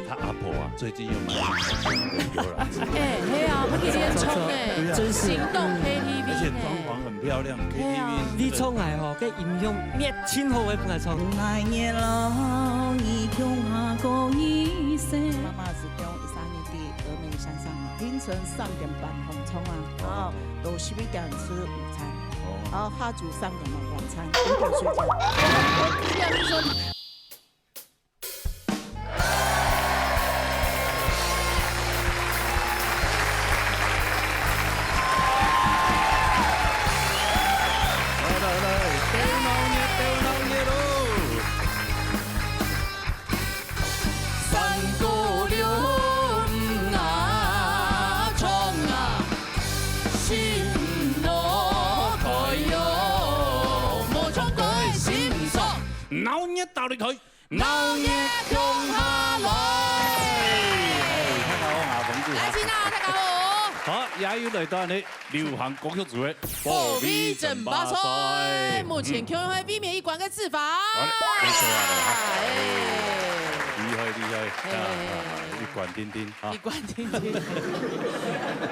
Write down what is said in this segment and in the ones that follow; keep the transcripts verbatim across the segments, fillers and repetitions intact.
他阿婆啊，最近又買了一个游览车。哎，嘿啊，很年轻哎，对啊。真是。行动K T V呢。而且装潢很漂亮，对啊。K T V。你唱个吼，个音响捏真好个，本来唱。妈妈是中医生，一三年的峨眉山上啊，凌晨三点半起床啊，然后到十一点吃午餐，哦。然后下晝三点半晚餐，五点睡觉。我这样说，来来来，鬥闹热，鬥闹热哦！三姑六婆啊，唱啊，心无开哟，无唱歌个心酸。闹热打离开。 闹热共下來。哎，大家好，我係阿峰哥。來，請啊，大家好。好，也又來到呢流行歌曲組个保衛爭霸賽。目前共下位面一關个志凡。好嘞，沒錯啊，哎。厲害，厲害，嘿。啊，一關定定啊。一關定定。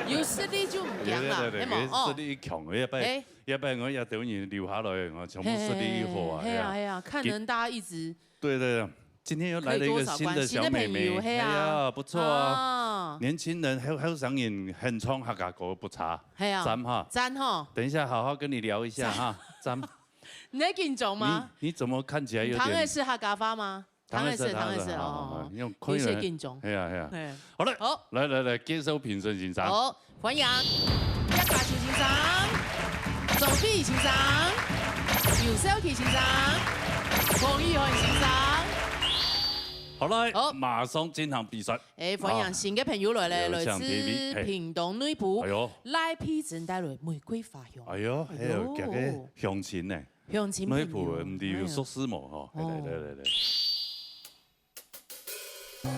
有實力就毋驚啦，對，對，對，係無？有實力強，哦。一擺，哎。一擺我也等人留下來，我全部實力好啊，嘿，嘿，嘿，嘿啊，嘿啊，看能大家一直 對，對，對，今天又來了一個新的小妹妹，可以多少關，新的朋友，嘿啊。哎呀，不錯啊。啊。年輕人，後，後生人很唱客家歌，不差。嘿啊。讚哈。讚吼。等一下好好跟你聊一下哈，讚。你在緊張嗎？你，你怎麼看起來有點，唐人是客家話嗎？唐人是，唐人是，唐人是，哦，哦，哦，用可以了。有些緊張。哎呀，哎呀。嘿。好了，好。來，來，來，介紹評審先生。好。 歡迎葉嘉誠先生、鍾碧先生、劉少奇先生、黃宇涵先生。好，來，好。馬上進行比賽。哎，歡迎新个朋友來了，啊，來自屏東內埔，哎喲。賴佩珍帶來玫瑰花香。哎喲，哎喲。還有這個鄉親呢。鄉親朋友。內埔，毋知有熟識無吼？哎喲。來，來，來，來。哦。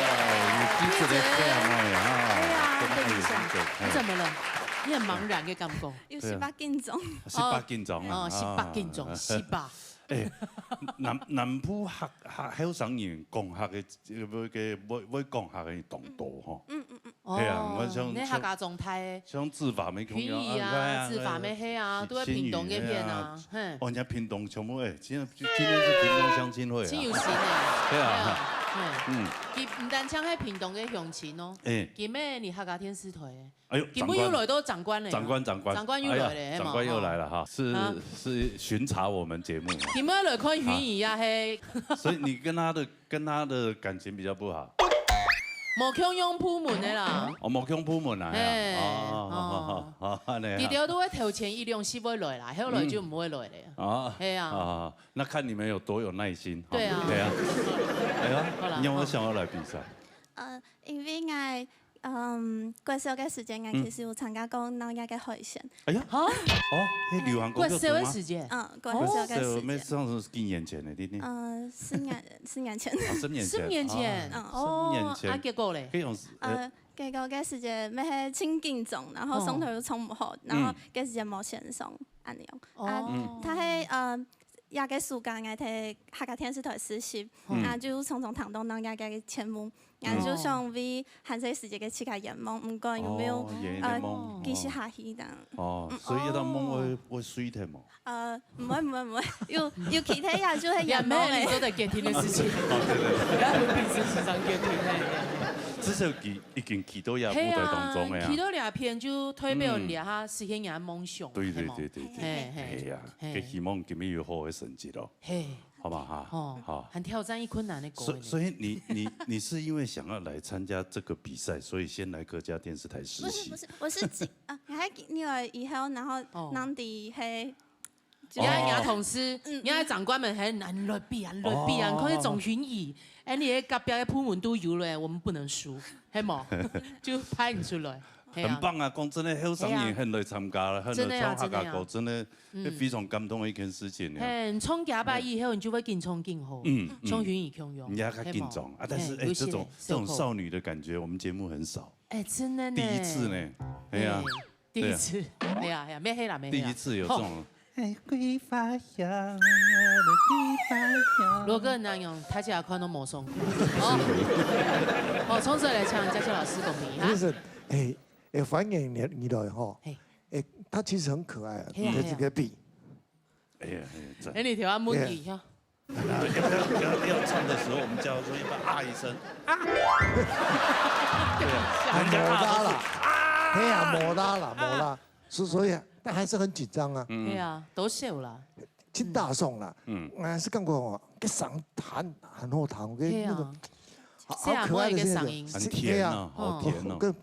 哎，你舉止得非常好呀，哈。對啊，真的很有氣質。你怎麼了？你很茫然的感覺。有十八斤重。十八斤重啊。哦，十八斤重，啊。十八。哎，南，南部客，客，後生人講客个，呃，會，會講客个當多吼。嗯，嗯，嗯。係啊，哦，我想，你客家狀態。像志凡个朋友，便宜啊，啊，係啊，志凡个，係啊，都在屏東該片啊，新，新語，係啊。嘿。哦，人家屏東全部，哎，今天，今天是屏東鄉親會啊。真有心啊。對啊。係啊，嘿。嗯。佢毋單淨係屏東个鄉親哦，哎。佢乜係客家電視台个。哎喲，今晡又來到長官了。長官，長官。長官又來了，哎呀，嘿嘛，長官又來了哈，是，啊。是巡查我們節目。今晡來看雲姨啊，嘿。所以你跟他的，跟他的感情比較不好？無共樣部門的啦。哦，無共部門啊，嘿，哦，哦，哦，哦，哦，恁樣啊。佢兜都會頭前一兩集會來啦，後來就毋會來了。嗯。哦，係啊。哦，那看你們有多有耐心，哈。對啊。對啊。哎呀，好啦，你有沒有想要來比賽？好。呃，因為𠊎，嗯，國小个時間，𠊎其實有參加過鬧熱个海選。哎呀，哈？哦，那流行歌就讀嗎？國小个時間？嗯，國小个時間。國小，那算是幾年前的，對不對？呃，四年，四年前。啊，十年前。十年前？啊，哦，十年前。啊，結果咧？可以用，呃，呃，結果个時間，乜係盡緊張，然後上台又唱毋好，哦。然後个時間無先生，恁樣。哦。啊，嗯。佢係，呃， 這個暑假𠊎在客家電視台實習，嗯。啊，就常常聽到鬧熱个節目，啊，就想為還細時節个自家圓夢，毋管有沒有，哦，圓一個夢，呃，繼續下去這樣。哦，所以這個夢會，會碎忒無？呃，毋會，毋會，毋會，有，有其他呀，就係圓夢欸。也無你做得決定个事情。哦，對，對，對。不要分彼此時常決定欸。至少佢已經去到這舞台當中个啊。係啊，去到這片就代表你啊，實現你个夢想，嗯。對，對，係無？對，對，對。係，係。係啊。 嘿。該希望今日有好个成績咯。嘿。好吧哈？哦，好。還挑戰一困難个歌呢。所，所以你，你，你是因為想要來參加這個比賽，所以先來客家電視台實習？不是，不是，我是進，啊，你還，你來以後，然後，哦。當地，嘿，就你還，你還同事，嗯，你還長官們還難來比啊，來比啊，哦。你看那種雲姨，哎，你連隔壁个部門都有了，我們不能輸，係無？就派你出來。 係啊。很棒啊，講真个，後生人肯來參加，肯來唱客家歌，真个啊，真个啊。真个，嗯。非常感動的一件事情啊。嘿，你唱幾擺以後，你就會緊唱緊好，嗯，嗯。像雲姨共樣，你也較緊張啊，係無？但是，嘿，哎，這種，有些人這種少女的感覺，我們節目很少。哎，真的呢。第一次呢，哎呀，嘿，第一次，對啊。哎呀，哎呀，無黑啦，無黑啦。第一次有這種。吼。哎，桂花香，桂花香。羅哥恁樣，大家看都無爽快。哦，好，從這來唱，佳佳老師公平哈。就是，哎， 哎，歡迎你，你來吼。嘿。哎，他其實很可愛啊，嘿啊，你這個比。哎呀，哎呀，讚。哎，你調下問題哈。要，要，要，要唱的時候，我們叫他說要不要啊一聲，啊。對啊，人家啊都是，無啦啦。啊。嘿啊，無啦啦，無啦。是，所以啊，但還是很緊張啊。嗯。對啊，都笑啦。真大聲啦。嗯。嗯。還是感覺哦，該聲很，很好聽，該那個，對啊。 好，好可愛的這個，細阿妹个聲音。很甜啊，嘿啊。好甜哦。我跟，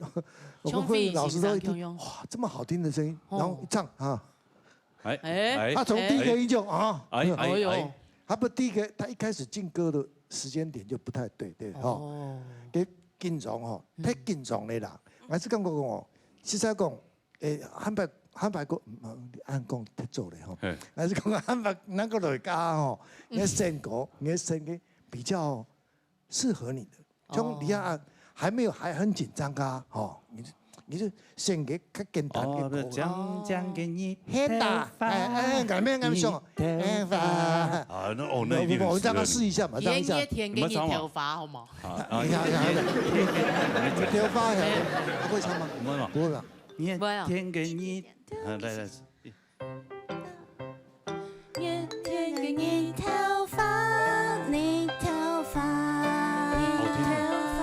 我跟慧玲老師都一聽，像飛行機一樣共樣。哇，這麼好聽的聲音，哦。然後一唱啊，哎，哎，哎。他從第一個音就啊，哎，哎，哎喲。哎。他不，第一個，他一開始進歌的時間點就不太對，對，吼。哦。該緊張吼，嗯。太緊張了啦。還是感覺講哦，實在講， 誒，坦白，坦白講，嗯，恁講忒早咧吼。嘿。還是講坦白，咱个老人家吼，嗯。你个性格，你个性格比較適合你的。哦。像你啊，還沒有，還很緊張啊，吼，你就，你就選個較簡單的歌。哦，不是，講，講給你嘿啦，聽。哎，哎，改變，改變，日頭花。哎，哎。啊，那，哦，那一定很適合你。我們讓他試一下嘛，讓一下。熱天給你頭髮，好嗎？啊，啊，你看，你看，你看。你頭髮呀，他會唱嗎？不會吧？不會吧？ 熱天个熱，啊，來，來。熱天个日頭花，日頭花，日頭花，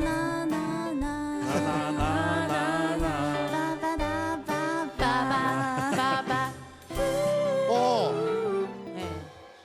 啦啦啦，啦啦啦，爸爸爸爸爸爸爸爸。哦。哎，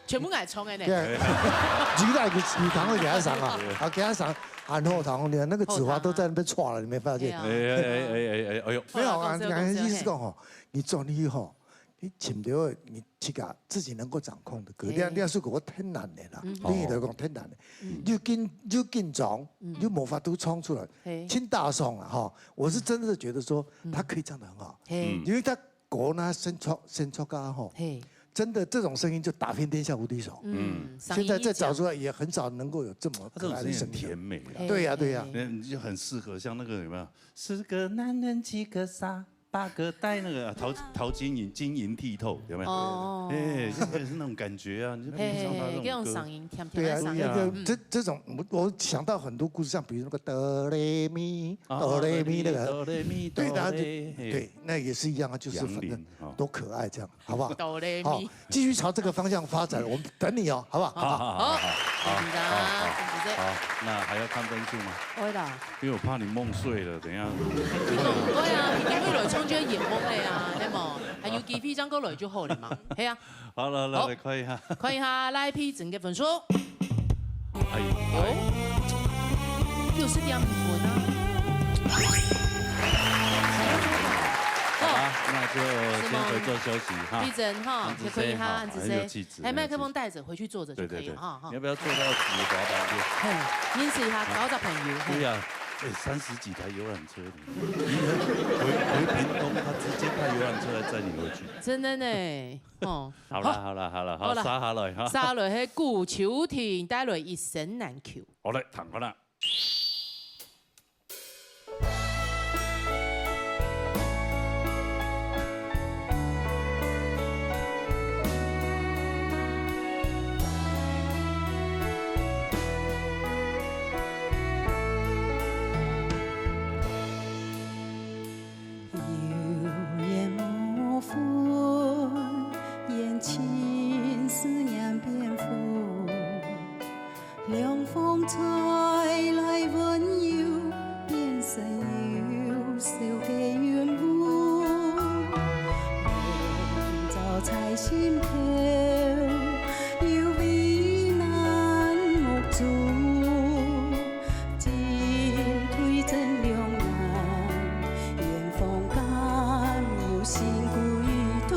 全部愛唱个呢。對，原來你，你堂會給他上啊，啊，給他上，很好聽，你看那個子華都在那邊啜了，你沒發現？對啊。哎，哎，哎，哎，哎，哎喲。沒有啊，講笑，講笑，意思是講吼， 你轉去吼，你尋到你自家，自己能夠掌控的歌，嘿。你，你若係講忒難个啦，嗯。對你來講忒難个，嗯。又緊，又緊張，嗯。又無法度唱出來，嘿。真大聲啊，吼！我是真的覺得說，嗯。他可以唱得很好，嘿。嗯。因為他歌呢，先出，先出歌吼，嘿。真的這種聲音就打遍天下無敵手。嗯，嗯。現在再找出來也很少能夠有這麼可愛的聲音。他這種聲音很甜美啦。嘿，對呀，對呀。嘿。那你就很適合像那個有沒有？十個男人七個傻。八哥戴那个头头巾巾银剃头，有没有？哦，哎，这个是那种感觉啊，你就配上他这种歌，这种嗓音甜甜的嗓音，对啊，那个这这种我我想到很多故事，像比如那个哆来咪哆来咪那个，哆来咪对的，对，那也是一样啊，就是反正多可爱这样，好不好？哆来咪，好，继续朝这个方向发展，我们等你哦，好不好？好好好好好，好，那还要看分数吗？不会的。 因为我怕你梦碎了，等一下。对啊，一定会来唱就要演懵了呀，对吗？还有机会唱过来就好了嘛，嘿啊。好了，来来看一下，看一下赖皮珍个分数。哎，有六十点五分啊。好，那就先回座休息哈。皮珍哈，先看一下，很仔细。哎，麦克风带着回去坐着就可以了哈。你要不要坐到滑板？嘿，认识一下高脚朋友。对呀，哎，三十几台游览车。 车的，回回屏东，他直接派游览车来载你回去。真的呢，哦。好了好了好了，好，好了，沙下来哈，沙下來，嘿，古秋婷帶來一生難求。好嘞，躺好了。 有缘无分，缘尽思念变风。凉风吹来温柔，变成忧愁的云雾。笼罩在心头，又为难目珠。 进退怎两难，远方敢有心归途。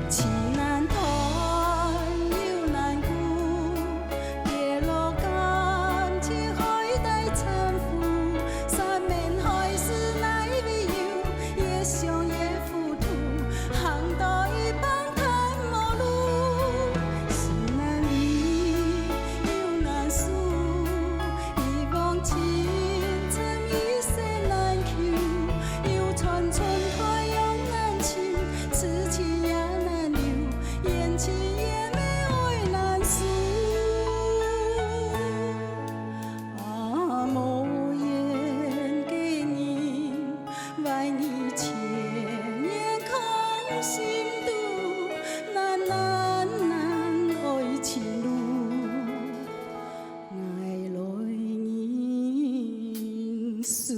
情难断，又难顾，跌落感情海底沉浮。山盟海誓难为友，越想越 糊涂，行到一半谈陌路。心难离，忧难诉，一往情深，一生难求。忧穿春台又难晴，痴情也难留，缘起缘灭爱难收。 啊，无缘个人，万语千言空，心肚难难难，爱情路，爱来人输。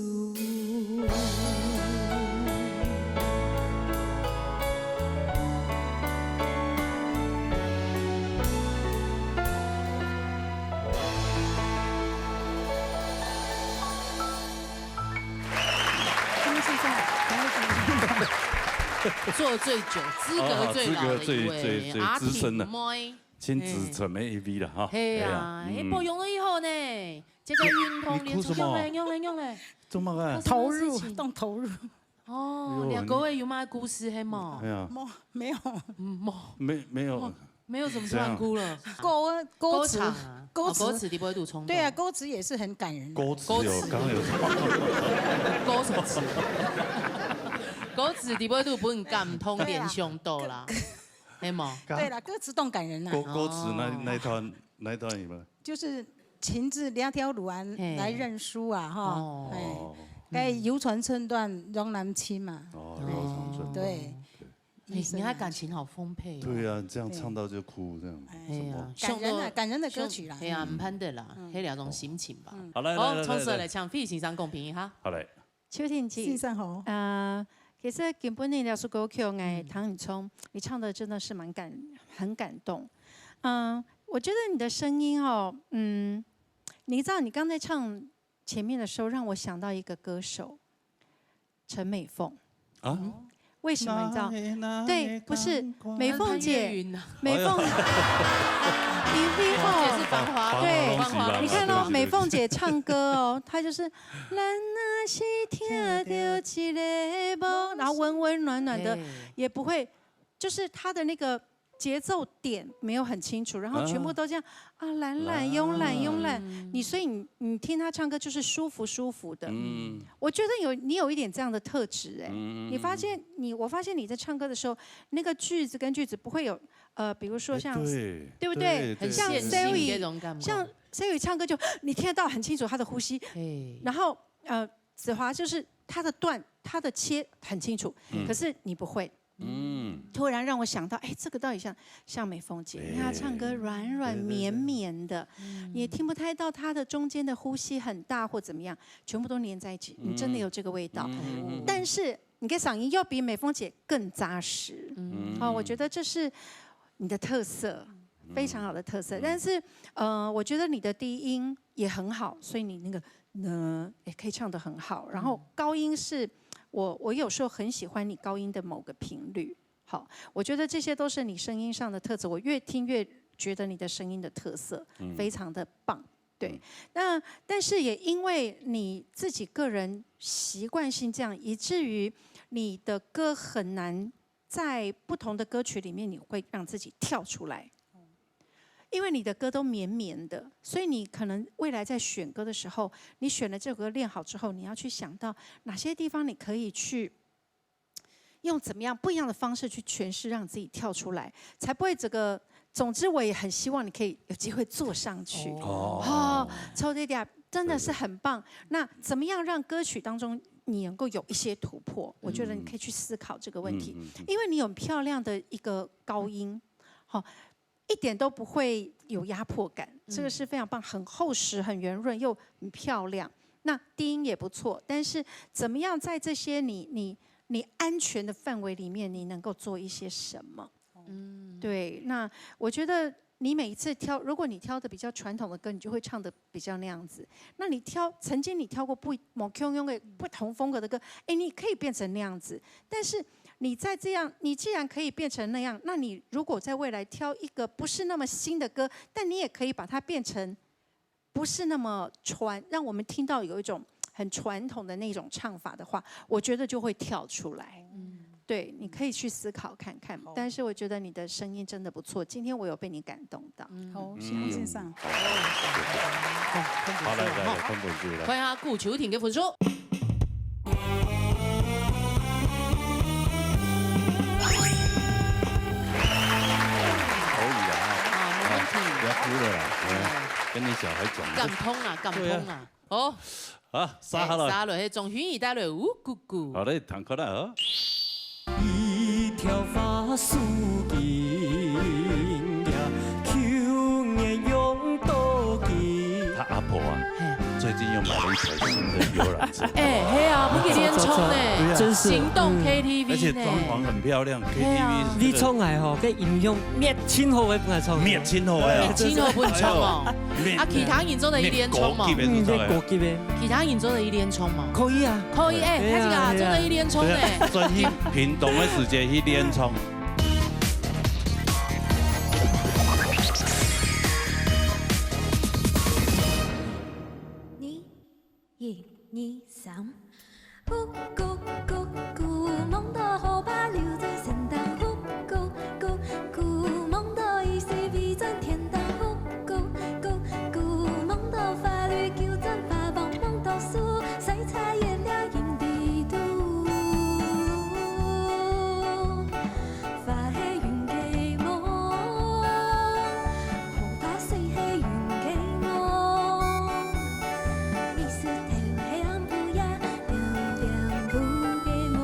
做最久、资格最老的一位，哦，资格最最最资深的，阿婷妹。亲子姊妹A V了哈。嘿啊，哎呀，嗯。哎，保养了以后呢，这个运动你，你哭什么？用嘞，用嘞，用嘞。怎么啊？投入，动投入。 哦，哎呦，两个月有嘛故事系无？哎呀，没，没有，嗯，没，没，没有，没有怎么突然哭了？歌，歌词，歌词啊，歌词，哦，歌词底背肚冲动。对啊，歌词也是很感人的。歌词有，歌词。刚刚有。歌词，歌词底背肚分感动联想到啦，系无？对啦，歌词动感人啦。歌，歌词那，哦。那一段，那一段有没有？就是情字两条路啊，嘿。来认输啊，哈，哦。哎，哦。该忧穿春台又难晴嘛。哦，哎，忧穿春台。对。对。哎，你看感情好丰沛哦。对啊，这样唱到就哭，这样，哎呀，什么？感人啊，感人的歌曲啦。哎呀，嗯。毋盼得啦，嗯。迄两种心情吧。嗯。好，来，好，来，来，从此来，来。请费先生公平一下。好嘞。秋婷姐，先生好。呃，其实根本你那首歌曲，哎，嗯。唐雨聪，你唱的真的是蛮感，很感动。嗯，我觉得你的声音哦，嗯，你知道你刚才唱前面的时候，让我想到一个歌手，陈美凤。啊？为什么你知道？那黑那黑对，不是，看看美凤姐，潘越云啊。美凤，哎呀。你听过？美凤姐是繁花，对，繁花。你看到美凤姐唱歌哦，她就是，咱若是听到一个梦，然后温温暖暖的，对。也不会，就是她的那个节奏点没有很清楚，然后全部都这样啊，懒懒慵懒慵懒。你所以你你听他唱歌就是舒服舒服的。嗯，我觉得有你有一点这样的特质哎，你发现你我发现你在唱歌的时候，那个句子跟句子不会有呃，比如说像，对不对？很现像 Sally 这种感觉。像 Sally 唱歌就你听得到很清楚他的呼吸，然后呃，子华就是他的段他的切很清楚，可是你不会。嗯，突然让我想到，哎，这个到底像像美凤姐，你看她唱歌软软绵绵的，你也听不太到她的中间的呼吸很大或怎么样，全部都黏在一起，你真的有这个味道。但是你的嗓音又比美凤姐更扎实，哦，我觉得这是你的特色，非常好的特色。但是呃，我觉得你的低音也很好，所以你那个呢也可以唱得很好。然后高音是我我有时候很喜欢你高音的某个频率。好，我觉得这些都是你声音上的特质，我越听越觉得你的声音的特色非常的棒。对，那但是也因为你自己个人习惯性这样，以至于你的歌很难在不同的歌曲里面你会让自己跳出来。因为你的歌都绵绵的，所以你可能未来在选歌的时候，你选了这首歌练好之后，你要去想到哪些地方你可以去用怎么样不一样的方式去诠释，让自己跳出来，才不会这个。总之，我也很希望你可以有机会坐上去。哦，抽这点真的是很棒。那怎么样让歌曲当中你能够有一些突破？我觉得你可以去思考这个问题，因为你有漂亮的一个高音，好，一点都不会有压迫感，这个是非常棒，很厚实、很圆润又很漂亮。那低音也不错，但是怎么样在这些你你你安全的范围里面，你能够做一些什么？嗯，对，那我觉得你每一次挑，如果你挑的比较传统的歌，你就会唱的比较那样子。那你挑曾经你挑过不某 Q 用的不同风格的歌，哎，你可以变成那样子。但是你在这样，你既然可以变成那样，那你如果在未来挑一个不是那么新的歌，但你也可以把它变成不是那么传，让我们听到有一种很传统的那种唱法的话，我觉得就会跳出来。嗯，对，你可以去思考看看。但是我觉得你的声音真的不错，今天我有被你感动到。好，谢谢先生。好，来来来，分分钟来。看一下顾秋婷的分数。可以了啊，啊，没问题。不要哭了啦，跟你小孩讲。感通啊，感通啊。哦，好，杀下来。杀落去，钟欣怡带来五姑姑。好嘞，坦克了啊。一条花树影呀，去年用到今。他阿婆啊，最近又买了一台新的游览车。哎，嘿啊，不给连冲呢，真是行动 K T V 而且装呢，潢很漂亮嘿啊，K T V 你唱哎吼，个音用灭清后的不来唱。灭清后哎啊，真是哎呦清后不唱哦。啊，其他人做得一连冲嘛灭，高级的嗯，是啥呀这高级的，其他人做得一连冲嘛。可以啊。可以哎，对啊开始啊，对啊做得一连冲呢。所以屏东的时间去连冲。你一二三。呼咕咕咕，望到河壩流轉山頂。呼咕咕咕，望到伊西飛轉天頂。呼咕咕咕，望到花蕊九轉花房，望到樹，水彩月亮影裡肚。 花係雲个夢，河壩水係雲个夢，日出頭係暗晡夜，點點晡个夢。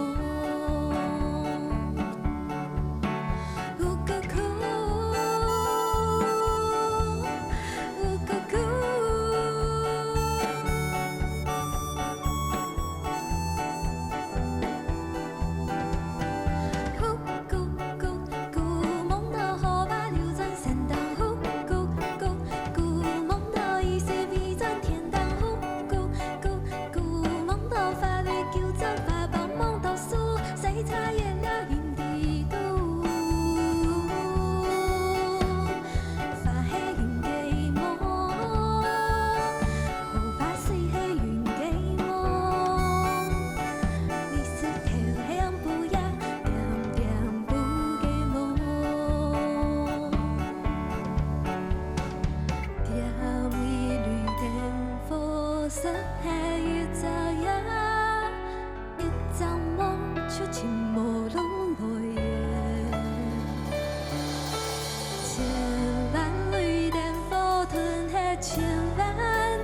千萬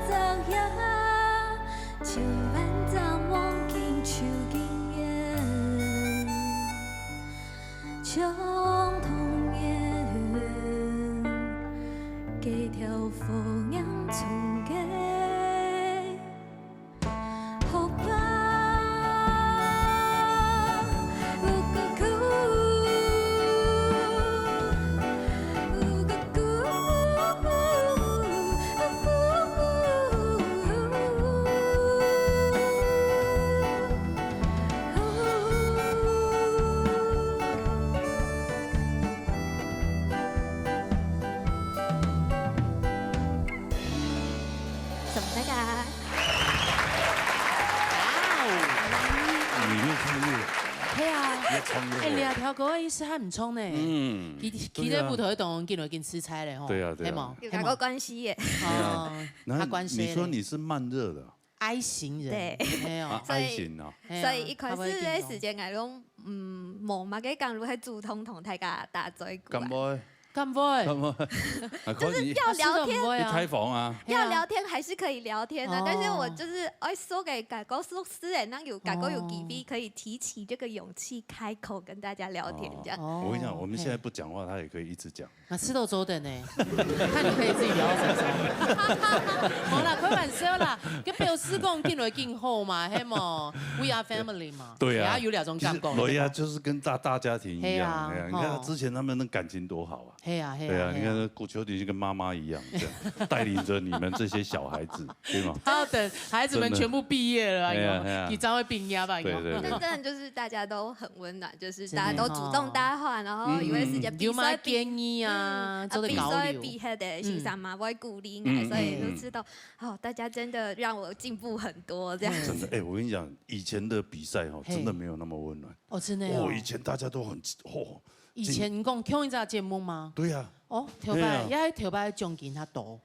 隻夜，千萬隻夢境就應驗，相同緣，該條火焰衝過。 什麼个？哇哦！你越唱越，係啊，越唱越火。哎，你啊，條歌个意思還毋錯呢。嗯，佢，佢對啊。在舞台當中緊來緊出彩咧吼，對啊，對啊。係無？有打過關係耶。係無？哦，然後他關係咧。你說你是慢熱的啊？I型人，對。係哦。啊，所以，I型哦。係啊，所以一開始个時間，𠊎都，嗯，無麼个敢會主動同大家打嘴鼓啊。敢會？ 敢會？敢會？啊，就是要聊天。可以。你開房啊？要聊天還是可以聊天的，係啊。但是我就是愛說給改告訴私人，讓有改告有機會可以提起這個勇氣，開口跟大家聊天這樣。哦。我跟你講，我們現在不講話，他也可以一直講。啊，食到早頓呢，看你可以自己聊到什麼時候。好啦，開玩笑啦，跟表示講緊來緊好嘛，係無？We are family嘛。對啊，也有兩種感覺，其實，對啊，對吧？就是跟大，大家庭一樣，係啊，哎呀，你看他之前他們的感情多好啊。吼。 係啊，係啊，對啊，係啊。你看顧秋婷就跟媽媽一樣，這樣帶領著你們這些小孩子，對嗎？他要等孩子們全部畢業了，真的。哎呀，哎呀。你才會畢業吧？對，對，對。但真的就是大家都很溫暖，就是大家都主動搭話，對。然後有些時間比賽比，嗯，嗯，嗯。有麼个建議啊，嗯，做得交流。啊，比賽比賽的，先生嘛會鼓勵你，嗯，嗯，所以就知道，嗯。哦，大家真的讓我進步很多，這樣子。真的，哎，我跟你講，以前的比賽哦，嘿。真的沒有那麼溫暖。哦，真的哦。哦，以前大家都很，哦， 以前講共一隻節目嗎？對啊。哦，頭擺，對啊。也係頭擺獎金較多。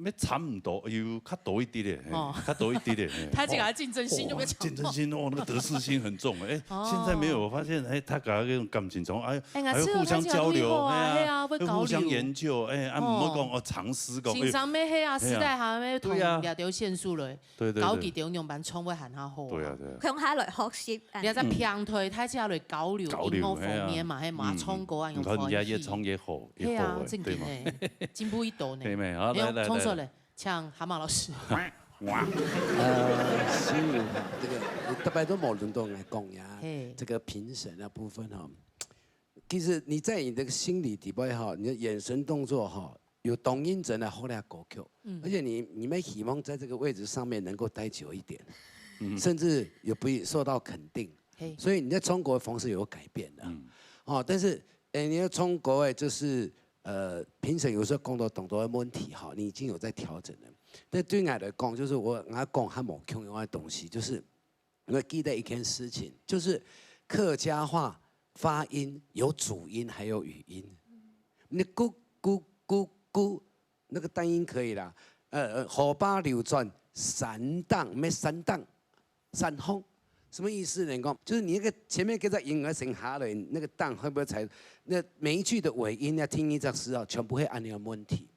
也差毋多，有較多一滴咧，嘿，哦。較多一滴咧，嘿。他這個競爭心就比較強。哦，競爭心，哦，那個得失心很重，哎，哦。現在沒有，我發現，哎，大家那種感情從，哎，哎，還會互相交流，哎，哎呀，會互相研究，哎，啊，哦。毋好講，哦，藏私講，哎。先生咩，係啊，哎呀。私底下咩，同，對啊。兩條線索咧。 對，對，對。交際點樣辦，唱會還較好啊。對啊，對啊。共下來學習，哎。你還在平台，大家來交流，交流，音樂方面嘛，嘿，係啊。係嘛，嗯，唱歌啊，你看人家越唱越好，用歡喜。越好，係啊，哎，正經，對嘛？哎，進步一多呢。對咩？好，哎喲，來，來，來。唱出來，請蛤蟆老師。哇。呃，心如哈，這個，特別都無輪到𠊎講呀，嘿。這個評審的部分哈，其實你在你的心裡底背哈，你的眼神動作哈， 有當認真來學這歌曲，嗯。而且你，你們希望在這個位置上面能夠待久一點，嗯。甚至有被受到肯定。嘿。所以你在唱歌的方式有改變的。嗯。哦，但是，哎，你的唱歌，哎，就是，呃，評審有時候講到當多的問題哈，你已經有在調整了。但對我來講，就是我，我講較無共樣的東西，就是 我記得一件事情，就是客家話發音有主音還有語音。你咕咕咕咕，那個單音可以啦。呃，呃，河壩流轉，山頂，咩山頂，山峰，什麼意思呢？講，就是你那個前面跟著音而行下來，那個頂會不會才，那每一句的尾音要聽一隻字哦，全部會恁樣有問題。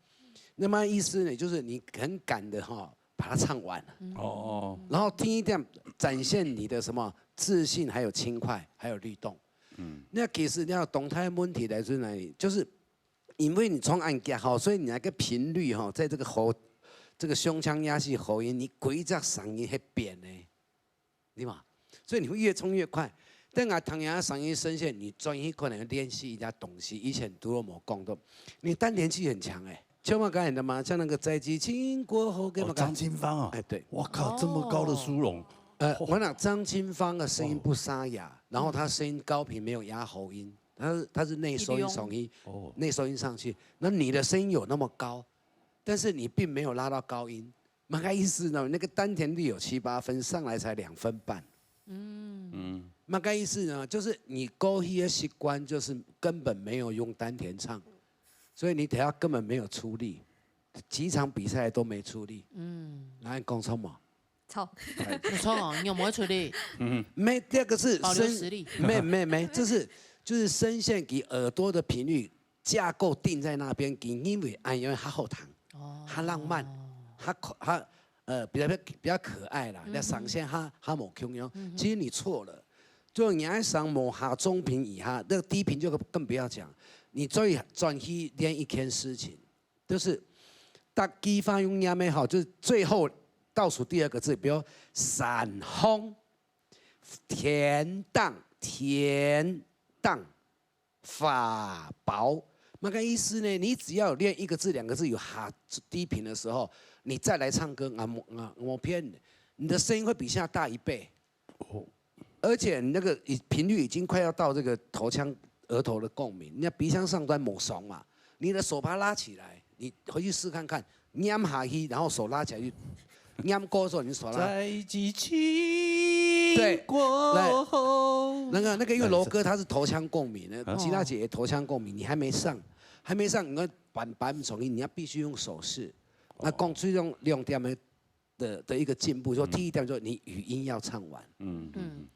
那麼意思呢，就是你很趕的哈， 把它唱完。哦。然後第一點，展現你的什麼自信，還有輕快，還有律動。嗯。那其實你要動態問題來自哪裡？就是因為你唱恁遽吼，所以你那個頻率吼，在這個喉，這個胸腔壓細喉音，你規隻聲音會變呢。 對嗎？所以你會越唱越快。等下聽下聲音聲線，你轉去可能練習一下東西，以前都無講到。你丹田氣很強欸，像嘛剛才的嘛，像那個在激情過後，跟嘛哦，張清芳啊，哎，對。哇靠，這麼高的殊榮。呃，我講張清芳的聲音不沙啞，然後她聲音高頻沒有壓喉音，她是，她是內收音上去，哦。內收音上去，那你的聲音有那麼高，但是你並沒有拉到高音， 麼个意思呢？那個丹田力有七八分，上來才兩分半。嗯。嗯。麼个意思呢？就是你過去的習慣就是根本沒有用丹田唱，所以你等下根本沒有出力，幾場比賽都沒出力。嗯。然後講錯嘛？錯。哎。毋錯哦，你有無出力？嗯。沒，第二個是保留聲，實力。沒，沒，沒，這是，就是聲線給耳朵的頻率 架構定在那邊，佢認為恁樣較好聽。較浪漫，較可，較，呃，比較，比較可愛啦，那聲線較，較無共樣。其實你錯了，就你愛上無下中頻以下，那個低頻就更不要講。你最專心練一件事情，就是逐句話用唸个吼，就是最後倒數第二個字，比如山風、天頂、天頂、 法寶。那個意思呢，你只要練一個字、兩個字有下低頻的時候，你再來唱歌，我沒，我，我騙你，你的聲音會比現在大一倍。哦。而且你那個已，頻率已經快要到這個頭腔、額頭的共鳴，你的鼻腔上端沒爽嘛，你的手把它拉起來，你回去試看看， 唸下去，然後手拉起來就，唸歌的時候你手拉。在激情對，過後。那個，那個，因為羅哥他是頭腔共鳴的，啊。吉娜姐也頭腔共鳴，你還沒上，還沒上，你要板，板重音，你要必須用手勢。那講最重要兩點的，的，的一個進步，說第一點就是你語音要唱完。嗯，嗯，嗯。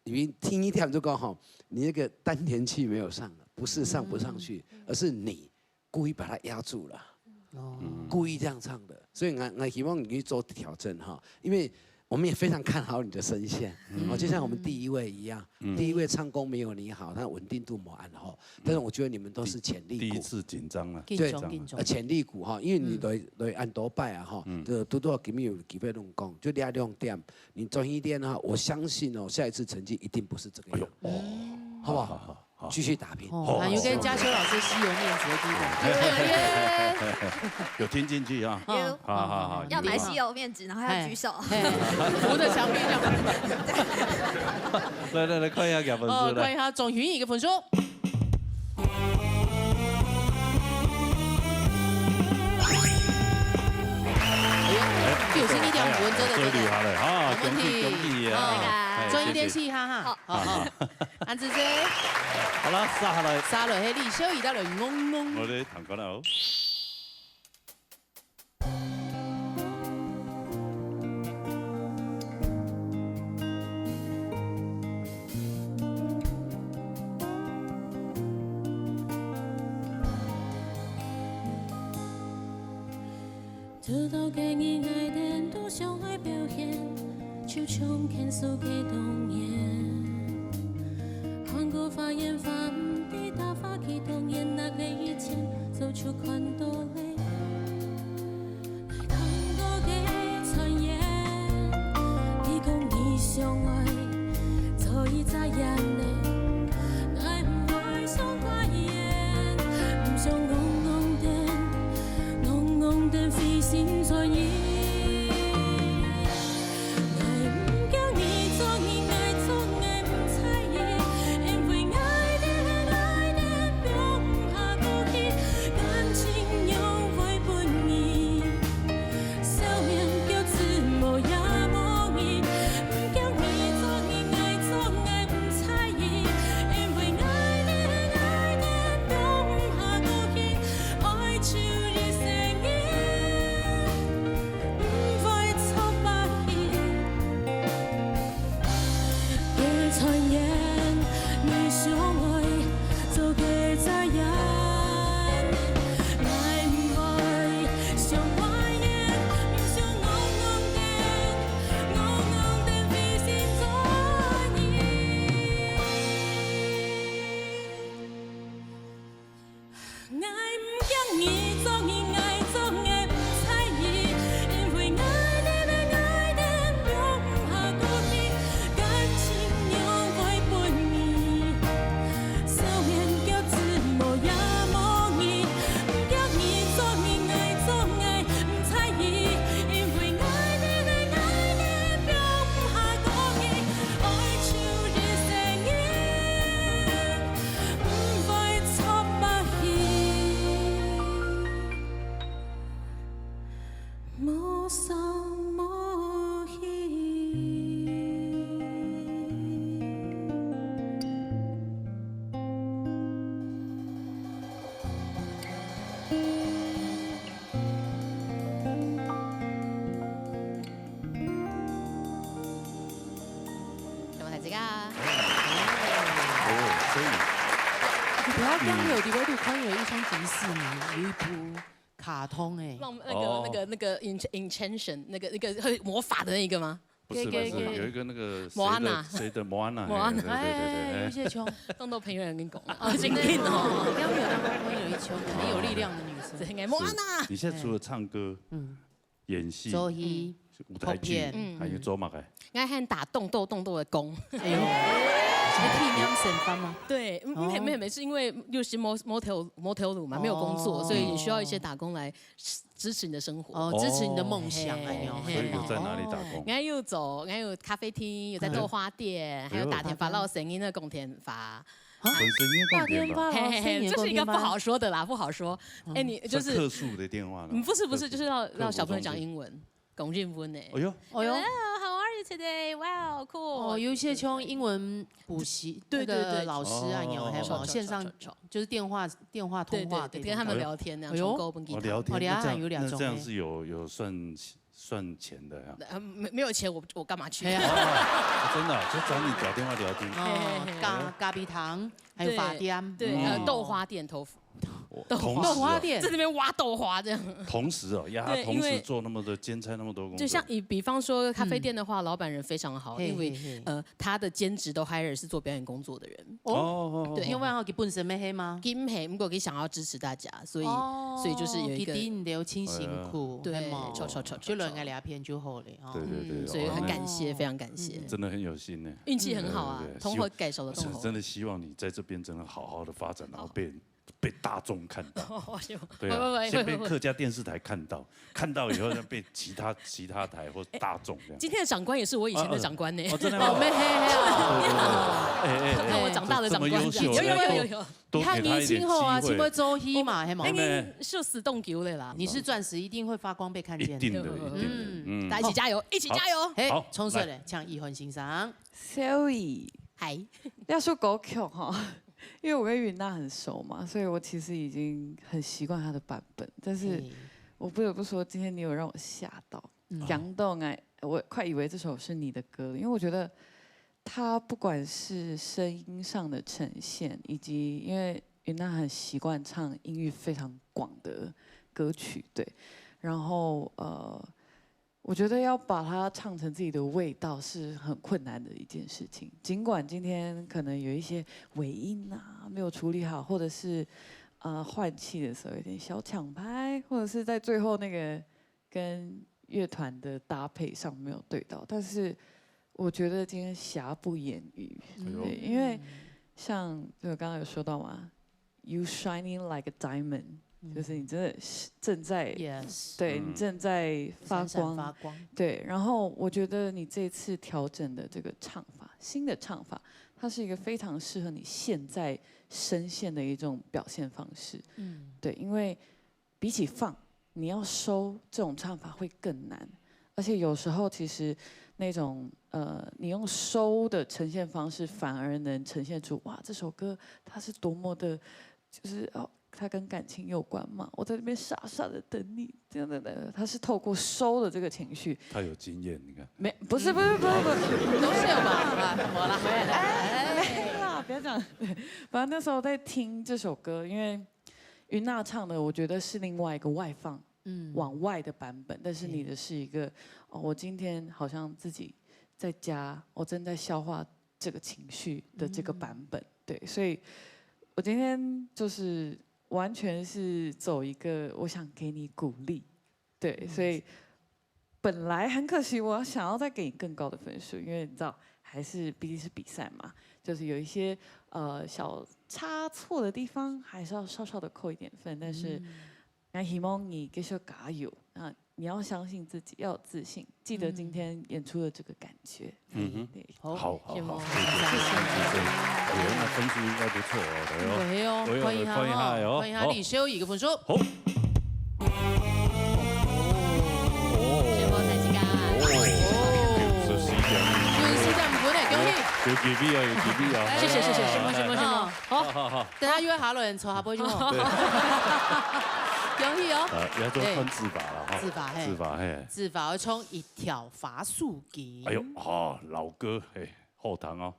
語音第一點就講吼，你那個丹田氣沒有上了，不是上不上去，而是你 故意把它壓住了，哦。故意這樣唱的。所以我，我希望你去做調整哈，因為我們也非常看好你的聲線，嗯。哦，就像我們第一位一樣，嗯。第一位唱功沒有你好，他穩定度沒恁好，但是我覺得你們都是潛力股。第，第一次緊張了。緊張，對，緊張。呃，潛力股哈，因為你來，來恁多擺啊哈，嗯。就拄到今日有機會弄講，就這兩點，你專心練哈，我相信哦，下一次成績一定不是這個樣。哎呦，哦。好不好？好，好，好。 繼續打拼。哦，還有跟嘉修老師吸油面子的地方。有，有，有。有聽進去啊。有。好，好，好，要買吸油面子，然後要舉手。嘿，扶著牆壁這樣。來，來，來，看一下佢分數，哦，來。看一下鍾雲怡个分數。哎呦，九十一點五分，真的，真的。最厲害了啊，沒問題。恭喜，恭喜啊。哦，哎，專心練習，謝謝。哈哈。好。 好，好。恁仔細。好了，續下來。續落去李修儀帶來《戇戇》。我來彈歌了哦。 堵到个人，𠊎兜都想愛表現，就像牽手个童年。換個花言法，毋知打花幾多年，那個以前早就看到了。𠊎聽過个傳言，你講你想愛做一隻演員，𠊎毋會想怪遠，毋想戇戇等。 戇戇等飛行轉移。𠊎毋驚你做你，𠊎做𠊎毋在意，因為𠊎等，𠊎等放毋下過去，感情仰會分你？笑面噭眵無影無影，毋驚你做你，𠊎做𠊎毋在意，因為𠊎等，𠊎等放毋下過去。 愛就一生人，毋會錯把握。个傳言，你想愛做个再演，𠊎毋會想怪遠，毋想戇戇等，戇戇等飛行轉移。 𠊎毋驚你做你，𠊎做𠊎毋在意，因為𠊎等，𠊎等放毋下過去，感情仰會分你？笑面噭眵無影無影，毋驚你做你，𠊎做𠊎毋在意，因為𠊎等，𠊎等放毋下過去，愛就一生人。 毋會錯把握，無聲無息。 怎麼還這個啊？哦，所以你不要光有，你會看有一雙迪士尼，有一部卡卡通哎。那个那个那个 enchantation 那个那个会魔法的那个吗？不是不是，有一个那个谁的谁的 Moana，Moana，对对对对，有些穷，当多朋友人跟讲啊，真的哦，刚没有当过朋友一穷，很有力量的女生，很 Moana。你现在除了唱歌，嗯，演戏，周一，舞台剧，还有做嘛个？应该很打洞洞洞洞的工，哎呦，你可以这样省饭吗？对，没没没，是因为又是 motel motel 嘛，没有工作，所以也需要一些打工来。支持你的生活哦，支持你的梦想哎呦，所以有在哪里打工？你看又走，你看有咖啡厅，有在豆花店，还有打电话到声音的供电话。本身应该打电话，这是一个不好说的啦，不好说。哎，你就是特殊的电话了。不是不是，就是要让小朋友讲英文。讲英文呢。哎呦，哎呦， How are you today? Wow, cool. 哦，有一些像英文补习，对对对，老师啊，有还有线上，就是电话电话通话，跟他们聊天那样，从高本给哦聊天，哦，聊天有两种，这样是有有算算钱的呀？呃，没没有钱，我我干嘛去？真的，就找你打电话聊天。哦，咖咖啡糖，还有发店，对，还有豆花店、豆腐。同时哦豆花店在那边挖豆花这样。同时哦，呀，对因为同时做那么多兼差那么多工作，就像以比方说咖啡店的话，老板人非常好，嘿因为嘿嘿呃他的兼职都 hire 是做表演工作的人。哦哦哦对因为我给本身没黑吗？金黑，不过也想要支持大家，所以哦所以就是有一个给定流清辛苦，对很忙吵吵吵吵就人家聊天就好了哦。对对对，所以很感谢，哦非常感谢，真的很有心呢。运气很好啊对对，对同和改手的同和。真的希望你在这边真的好好的发展，然后被被大众看到。我就对啊，会会会先被客家电视台看到，看到以后再被其他其他台或大众这样。今天的长官也是我以前的长官呢，哦，真的吗？没黑黑啊，哎哎哎，看我长大的长官，这么优秀，有有有有有，多给他一点机你好啊，会请问周一嘛，黑吗那？个是死冻丢的啦。你是钻石，一定会发光被看见。一定的，一定的，嗯，大家一起加油，一起加油！嘿好，冲出来，像一涵先生，所以嗨，要说歌曲哈，因为我跟云娜很熟嘛，所以我其实已经很习惯她的版本。但是我不得不说，今天你有让我吓到，讲到哎，我快以为这首是你的歌了，因为我觉得她不管是声音上的呈现，以及因为云娜很习惯唱音域非常广的歌曲，对，然后呃。我觉得要把它唱成自己的味道是很困难的一件事情。尽管今天可能有一些尾音啊没有处理好，或者是呃换气的时候有点小抢拍，或者是在最后那个跟乐团的搭配上没有对到，但是我觉得今天瑕不掩瑜，对，因为像就刚刚有说到嘛，You shining like a diamond，就是你真的是正在 yes，对你正在发光，闪闪发光，对。然后我觉得你这次调整的这个唱法，新的唱法，它是一个非常适合你现在声线的一种表现方式。嗯，对，因为比起放，你要收这种唱法会更难，而且有时候其实那种呃，你用收的呈现方式，反而能呈现出哇，这首歌它是多么的，就是哦，它跟感情有关嘛。我在这边傻傻的等你，这样的，它是透过收的这个情绪，他有经验，你看，没，不是不是不是不是，都是有吧？啊，我啦，没啦，不要讲。反正那时候在听这首歌，因为云娜唱的，我觉得是另外一个外放，嗯，往外的版本，但是你的是一个，哦，我今天好像自己在家，我正在消化这个情绪的这个版本，对，所以我今天就是完全是走一个我想给你鼓励，对，所以本来很可惜，我想要再给你更高的分数，因为你知道，还是毕竟是比赛嘛，就是有一些呃小差错的地方，还是要稍稍的扣一点分，但是。那希望你继续加油啊！你要相信自己，要有自信。记得今天演出的这个感觉。嗯哼，对，好好好，谢谢谢谢谢谢谢谢，哎呦，那分数应该不错哦，哎呦，对哦，哎呦欢迎他欢迎他哎哦，呦，欢迎他李修一个分数。好，谢谢蔡志刚。十四点，九十四点五分呢，恭喜！有 G B 啊，有 G B 啊，谢谢谢谢，什么什么什么，好。好好好，等下约下轮坐下背就好。恭喜哦！呃，要做看自罚了哈，自罚嘿自罚嘿，自罚要冲一条罚数金。哎呦，哦，老歌嘿，后堂哦。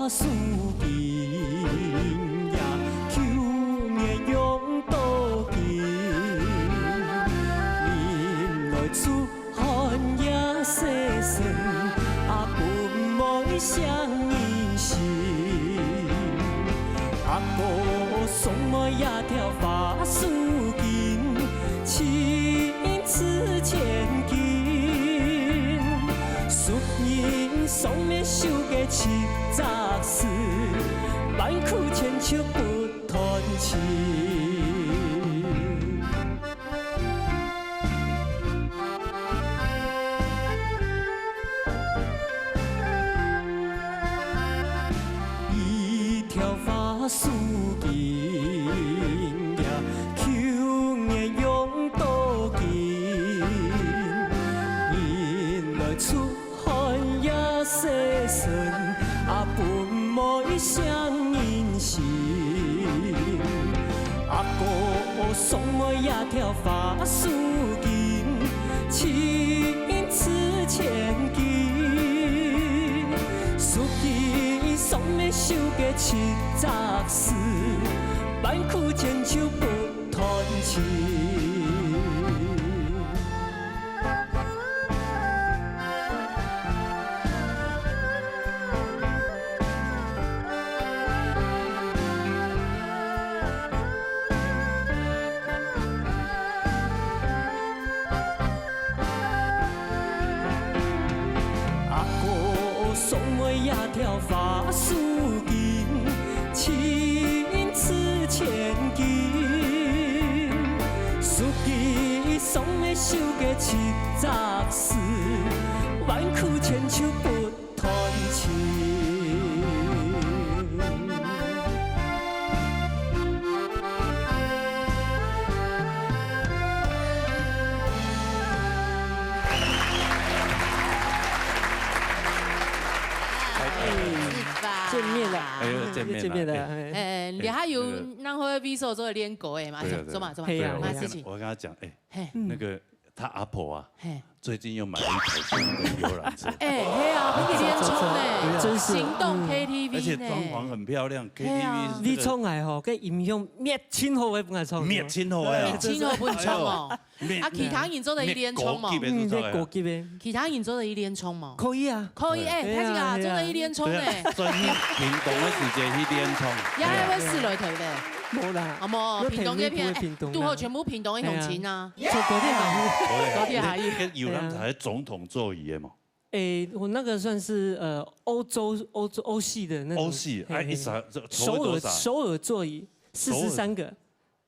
樹根呀，舊年用到今，人來出汗也洗身，阿婆毋會傷人心。阿哥送我一條花樹根， 親似千金，俗人送分手个七隻字，萬苦千秋不斷情。 一條花樹根呀，舊年用到今，人來出汗也洗身，阿婆毋會傷人心。阿哥送我一條花樹根，親似千金。 送分手个七隻字，萬苦千秋不斷情。 阿哥送我一條花樹根，親似千金。樹根送分手个七隻字，萬苦千秋不斷情。 哎，是吧？见面了，哎呦，见面了，又见面了，哎哎，哎，你还有人会为所做练歌哎嘛？对啊对啊走嘛走嘛，对啊对啊，我马上去跟他，我跟他讲，哎，嘿，那个他阿婆啊，嘿，最近又买了一台新的游览车，哎，嘿啊，你去练冲呢，真是行动而且 K T V 呢，装潢很漂亮对啊，K T V 你唱个吼，个音响搣真好个，分我唱。搣真好哎，哎真是搣真好哎，真好分唱哦。哎搣啊，其他人做得去练冲嘛搣高级，的嗯，是这个这高级的，其他人做得去练冲嘛？可以啊，可以哎，对啊大家对啊做得去练冲呢。对啊，专去屏东的时间去练冲，也还会试落去的。无啦，啊，无，有屏东这片屏东的屏东啊堵好全部屏东的乡亲啊，坐高铁嘛。高铁还有。跟游览车总统座椅的嘛，诶，我那个算是呃欧洲欧洲欧系的那种，欧系，嘿哎，一啥这首尔首尔座椅四十三个，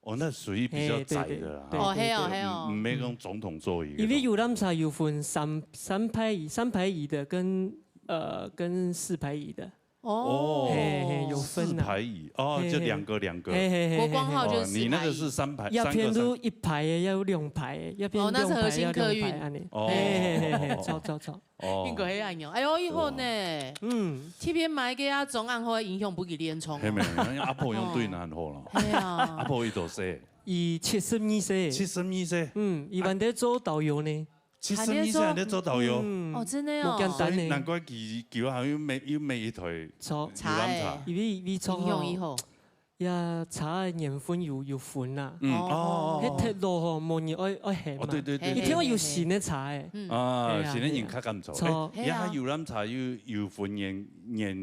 哦，那属于比较窄的啦，嘿对对哦，哈嘿哦，对嘿哦。嗯，没那种总统座椅的因为那种。游览车有分三三排椅、三排椅的跟呃跟四排椅的，哦，嘿嘿有分啊四排椅哦，嘿嘿就两个两个。嘿嘿嘿，国光号就是哦，你那个是三排，要三个三偏都一排的，要有两排的，要偏哦那是两排核心客运哦，要两排安尼，嘿嘿嘿嘿，哦走走走，英国黑暗哦，哎呦，以后呢，嗯，这边买个啊，中暗号影响不给练冲哦。嘿没，阿婆用对难好了，哎阿呀，婆一多岁，伊七十二岁，七十二岁，嗯，伊还在做导游呢，七十二岁还在做导游，嗯哦，真的无简哦，单呢，难怪佢佢好像每又每一台错，游览车哎，因为因为错吼，影响以后，呀，茶的年份有有分啦，嗯哦哦迄铁路吼，无人爱爱行嘛，哦对对对一定要有新的茶诶，嗯，啊，嘿啊现在人较敢做，错哎，也还游览车有有分年年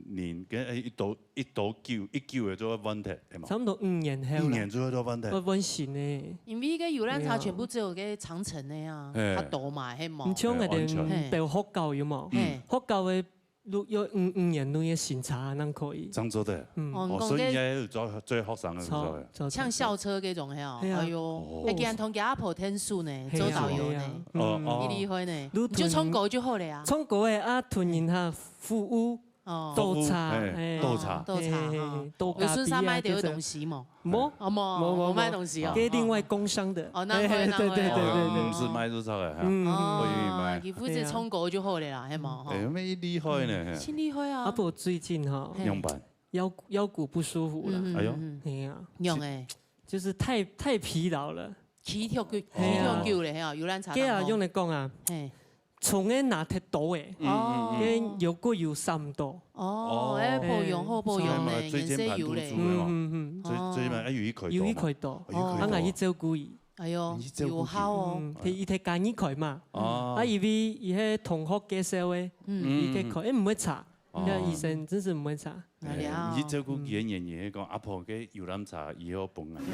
龄跟哎一多一多久一久的做 wanted，系嘛？差不多五年后啦，一年之后做 wanted，我我新的，因为个游览车全部只有个长城的啊，哎较多嘛，系无你？像个哎完全等北学校有无？嘿，学校的路要五五年路的新茶，那可以，漳州的。嗯，哦，哦，讲个所以应该有做做学生的时候错，错，像校车这种系哦，嘿啊哎呦哦，哎，竟然同佢阿婆天数呢，嘿啊做导游呢嘿啊，哦嗯哦你厉害呢，你你就唱歌就好了呀。唱歌的啊，同人哈服务哦，倒茶，哎哎倒茶倒茶嘿嘿哈嘿，倒有顺便咖啡啊卖点这种东西嘛。无哦，无，无无无卖东西哦。给另外工商的，哦，难怪哎对对对难怪对对对哦，是卖这个哈，嗯，哦我愿意卖。你负责唱歌就好了啦，系嘛？哎，蛮厉害呢。真厉害啊！阿婆最近哈嘿样板，腰腰骨不舒服了，嗯哎呦嗯嗯哎呀，用哎，就是太太疲劳了，起跳久，起嘿啊跳久了，嘿啊，游览车给啊当中用来讲啊，嘿，銃个拿忒多个，哦个有个有三刀。哦，哎，保养好保养呢，最近颜色有嘞盘突出。的嘛嗯嗯最最近嘛，哎，有一块嗯，有一多嘛块刀，有一块多啊，𠊎去照顾佢。哎呦你去，照顾有效哦。嗯，佢佢忒加二块嘛，哦啊，因為佢係同學介紹个，嗯，佢忒可，哎，毋會差，哦那醫生真是毋會差。哎呀你去照顾佢个原因，講阿婆个遊覽車以後分啊。一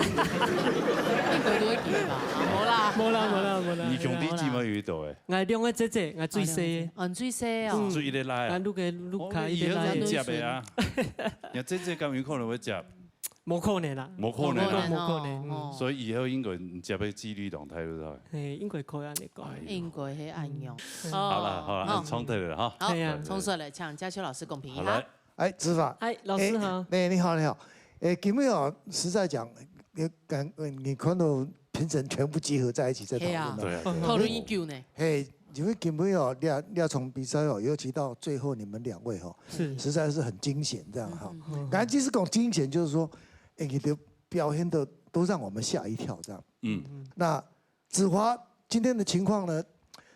个都会给吧？好啦，無啦無啦無啦。你兄弟姊妹有一多哎，𠊎兩个姐姐，𠊎最細个，哦，你最細哦。最一个拉啊𠊎。六个六个一个啦哦，以後，你接的啊。你姐姐敢有可能會接？無可能啦，無可能啊無可能。哦所以以後應該你接个機率當大，對不對？嘿，應該可以恁樣講。哎應該係恁樣。好了好了，好那衝突了哈。好對啊，衝出來，請嘉秋老師公平一好來下。，哎，子凡，哎，老師好。哎，你好，你好。哎，今天哦，實在講，你感你看到評審全部集合在一起在討論嘿啊了。對啊，嗯對啊討論已久呢。嘿，因為今天哦，這這場比賽哦，尤其到最後你們兩位哦，是，實在是很驚險這樣哈。嗯剛才其實講驚險，就是說，哎，你的表現的都讓我們嚇一跳這樣。嗯，那子華今天的情況呢，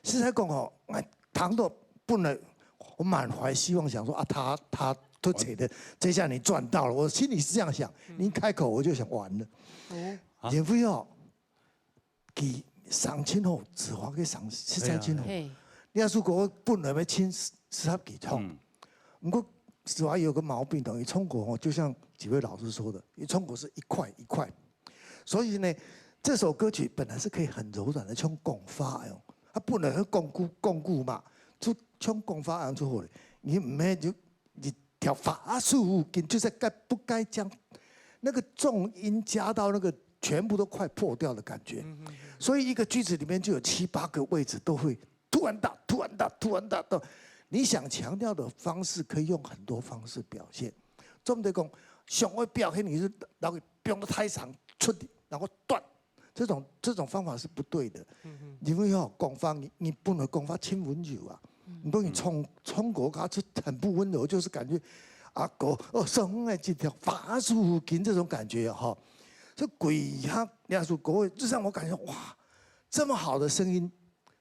實在講哦，哎，談到本來我滿懷希望，想說啊，他他都扯的，這下你賺到了，我心裡是這樣想。你一開口我就想完了。哦，啊也不要給賞金哦，子華給賞是賞金哦。嘿，你要如果本來要親十十幾桶，嗯不過子華有個毛病，等於中國哦，就像幾位老師說的，因為中國是一塊一塊，所以呢，這首歌曲本來是可以很柔軟的，像講話哎喲，它不能很鞏固鞏固嘛，就像講話恁樣就好了。你毋係就你條法術緊，就在該不該講，那個重音加到那個全部都快破掉的感覺。所以一個句子裡面就有七八個位置都會突然大、突然大、突然大到，你想強調的方式可以用很多方式表現。重點講，想要表現你是然後放到太長出力，然後斷，這種這種方法是不對的。因為哦，講話你你不能講話親溫柔啊，你不能衝衝國家，這很不溫柔，就是感覺啊，狗哦，生哎這條法術緊這種感覺哈。這鬼他那首歌，就讓我感覺哇，這麼好的聲音，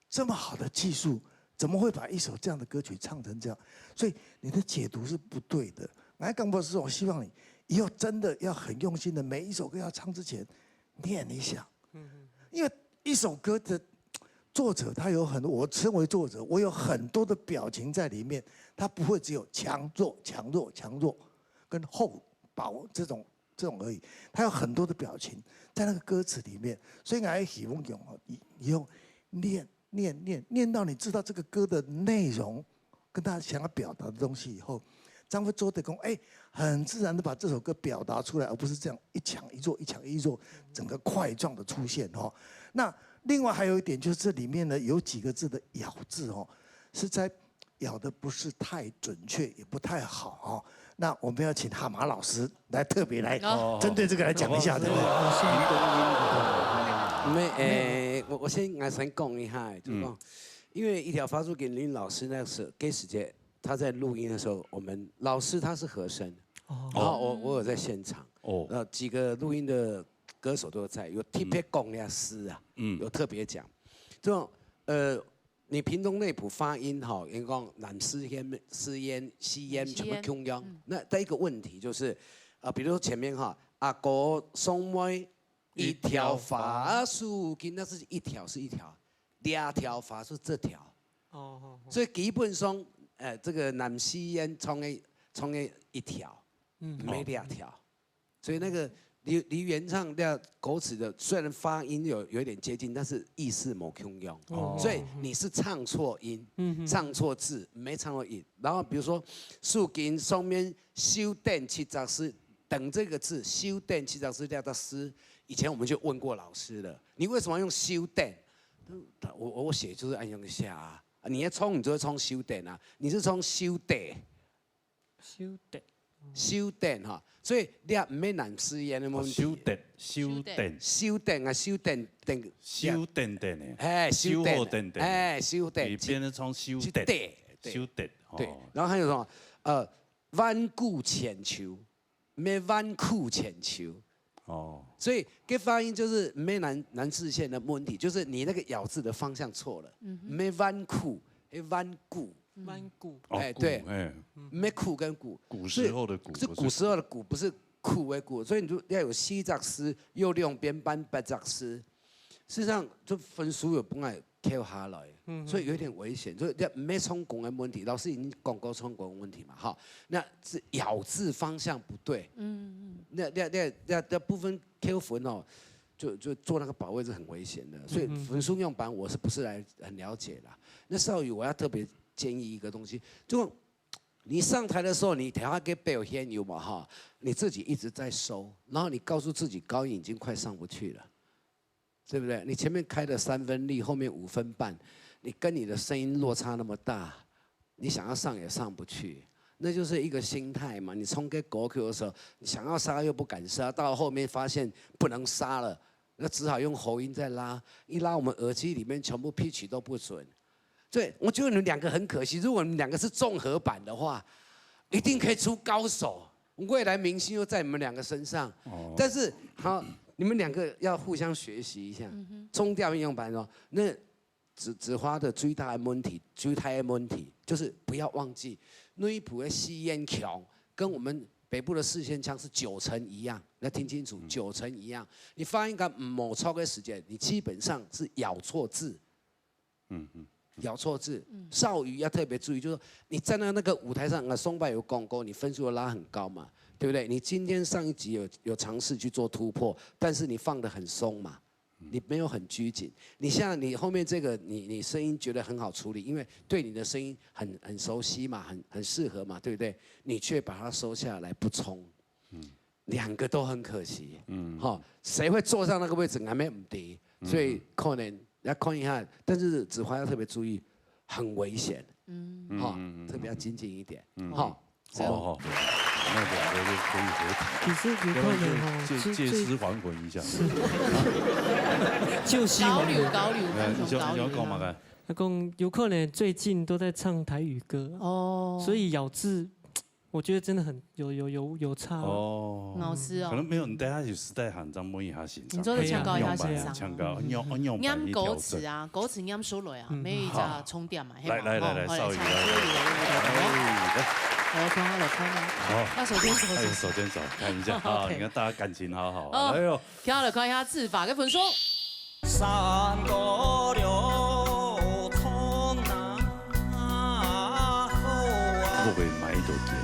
這麼好的技術，怎麼會把一首這樣的歌曲唱成這樣？所以你的解讀是不對的。來，剛博士，我希望你以後真的要很用心的，每一首歌要唱之前念一下，因為一首歌的作者他有很多，我身為作者，我有很多的表情在裡面，他不會只有強弱強弱強弱跟厚薄這種這種而已，他有很多的表情在那個歌詞裡面，所以我還希望用哦，以以後念念念念到你知道這個歌的內容，跟他想要表達的東西以後，張會做得講，哎，很自然的把這首歌表達出來，而不是這樣一強一弱，一強一弱，整個塊狀的出現哦。那另外還有一點就是這裡面呢有幾個字的咬字哦，是在咬的不是太準確，也不太好哦。那我們要請蛤蟆老師來特別來哦針對這個來講一下，對不對？沒，誒，我我先來先講一下，就是講，因為一條法術給林老師那時該時節，他在錄音的時候，我們老師他是和聲，哦，然後我我有在現場，哦，那幾個錄音的歌手都有在，有特別講那詩啊，嗯有特別講，這種呃，你屏東內埔發音哈，人講南四縣、四縣、四縣全部共樣，那第一個問題就是，啊，比如說前面哈，阿哥送妹一條法術巾，那是一條是一條，兩條法術這條，哦哦，所以基本上，呃，這個南四縣唱个唱个一條，嗯沒兩條，所以那個離離原唱的歌詞的雖然發音有有一點接近，但是意思無共樣，哦所以你是唱錯音，嗯唱錯字，沒唱到音。然後比如說，手巾上面收等七隻字，等這個字，收等七隻字，這隻字，以前我們就問過老師了，你為什麼要用收等？他我我寫就是按樣寫啊，啊你要衝你就會衝收等啊，你是衝收得，收得，收等哈，所以你也毋係南四縣的問題。收得收等，收等啊，收等等，收等等的，哎，收等，收好等等，哎，收等，你變成唱收得，收得，對收得，對哦，然後還有什麼？呃，彎顧淺秋，沒彎顧淺秋。哦，所以這發音就是沒南南四縣的問題，就是你那個咬字的方向錯了，沒彎顧，个彎古。彎古。哦，哎，古，对，哎。毋係苦跟古，古时候的古，是，是古时候的古，不是苦的苦。所以你就要有四隻字，右兩邊搬八隻字。事實上，就分數有本來扣下來，嗯，所以有一點危险，所以這毋係唱功的問題。老師已經講過唱功的問題嘛，哈，那是咬字方向不對。嗯，嗯。那，那，那，那，那部分扣分哦，就，就做那個保衛是很危险的，所以分数用板我是不是来很了解啦？那少宇我要特别建议一个东西，就你上台的时候，你等下个表现有嘛哈，你自己一直在收，然后你告诉自己高音已经快上不去了，对不对？你前面开了三分力，后面五分半，你跟你的声音落差那么大，你想要上也上不去，那就是一个心态嘛。你唱个歌曲的时候，你想要杀又不敢杀，到后面发现不能杀了，那只好用喉音再拉，一拉我们耳机里面全部 pitch 都不准。对，我觉得你们两个很可惜，如果你们两个是综合版的话，一定可以出高手，未来明星又在你们两个身上。哦。但是好，你们两个要互相学习一下，嗯哼。中调应用版哦，那子，子华的最大的问题，最大的问题就是不要忘记，内埔的四縣腔跟我们北部的四县腔是九成一样，你要听清楚，嗯。九成一样。你发音感冒错的时间，你基本上是咬错字。嗯，嗯。咬错字。嗯。少宇要特别注意，就是说你站在那个舞台上，啊，松柏有讲过，你分数要拉很高嘛，对不对？你今天上一集有，有尝试去做突破，但是你放得很松嘛，你没有很拘谨。你像你后面这个，你，你声音觉得很好处理，因为对你的声音很，很熟悉嘛，很，很适合嘛，对不对？你却把它收下来不冲。嗯。两个都很可惜。嗯。哈，谁会坐上那个位置，俺们也不知，所以可能要看一下，但是子华要特别注意，很危险。嗯。哈，嗯，嗯，嗯。特别要精进一点。嗯。哈。好，好，好。那两个就可以合体，其实有可能哦，要不然就借，这，借尸还魂一下。这，救尸还魂。高流，高流，哎，你想，高流。你想讲嘛？那讲有可能最近都在唱台语歌，哦。所以咬字，我觉得真的很有，有，有，有差哦。哦。老师哦。可能没有，你等下有时代喊张莫一下先生。你做得请教一下先生。请教，嗯。用，用念歌词啊，歌词念出来啊，嗯。每一家重点嘛。 来，来，来，来，好，来，少宇，来，来。来，来。好，看好了，看好。好。那首先是什么？哎，首先走，看一下啊，OK。你看大家感情好好啊，哦，哎呦。看好了，看一下子华的分数。三个六冲啊，好啊。会不会买一朵钱？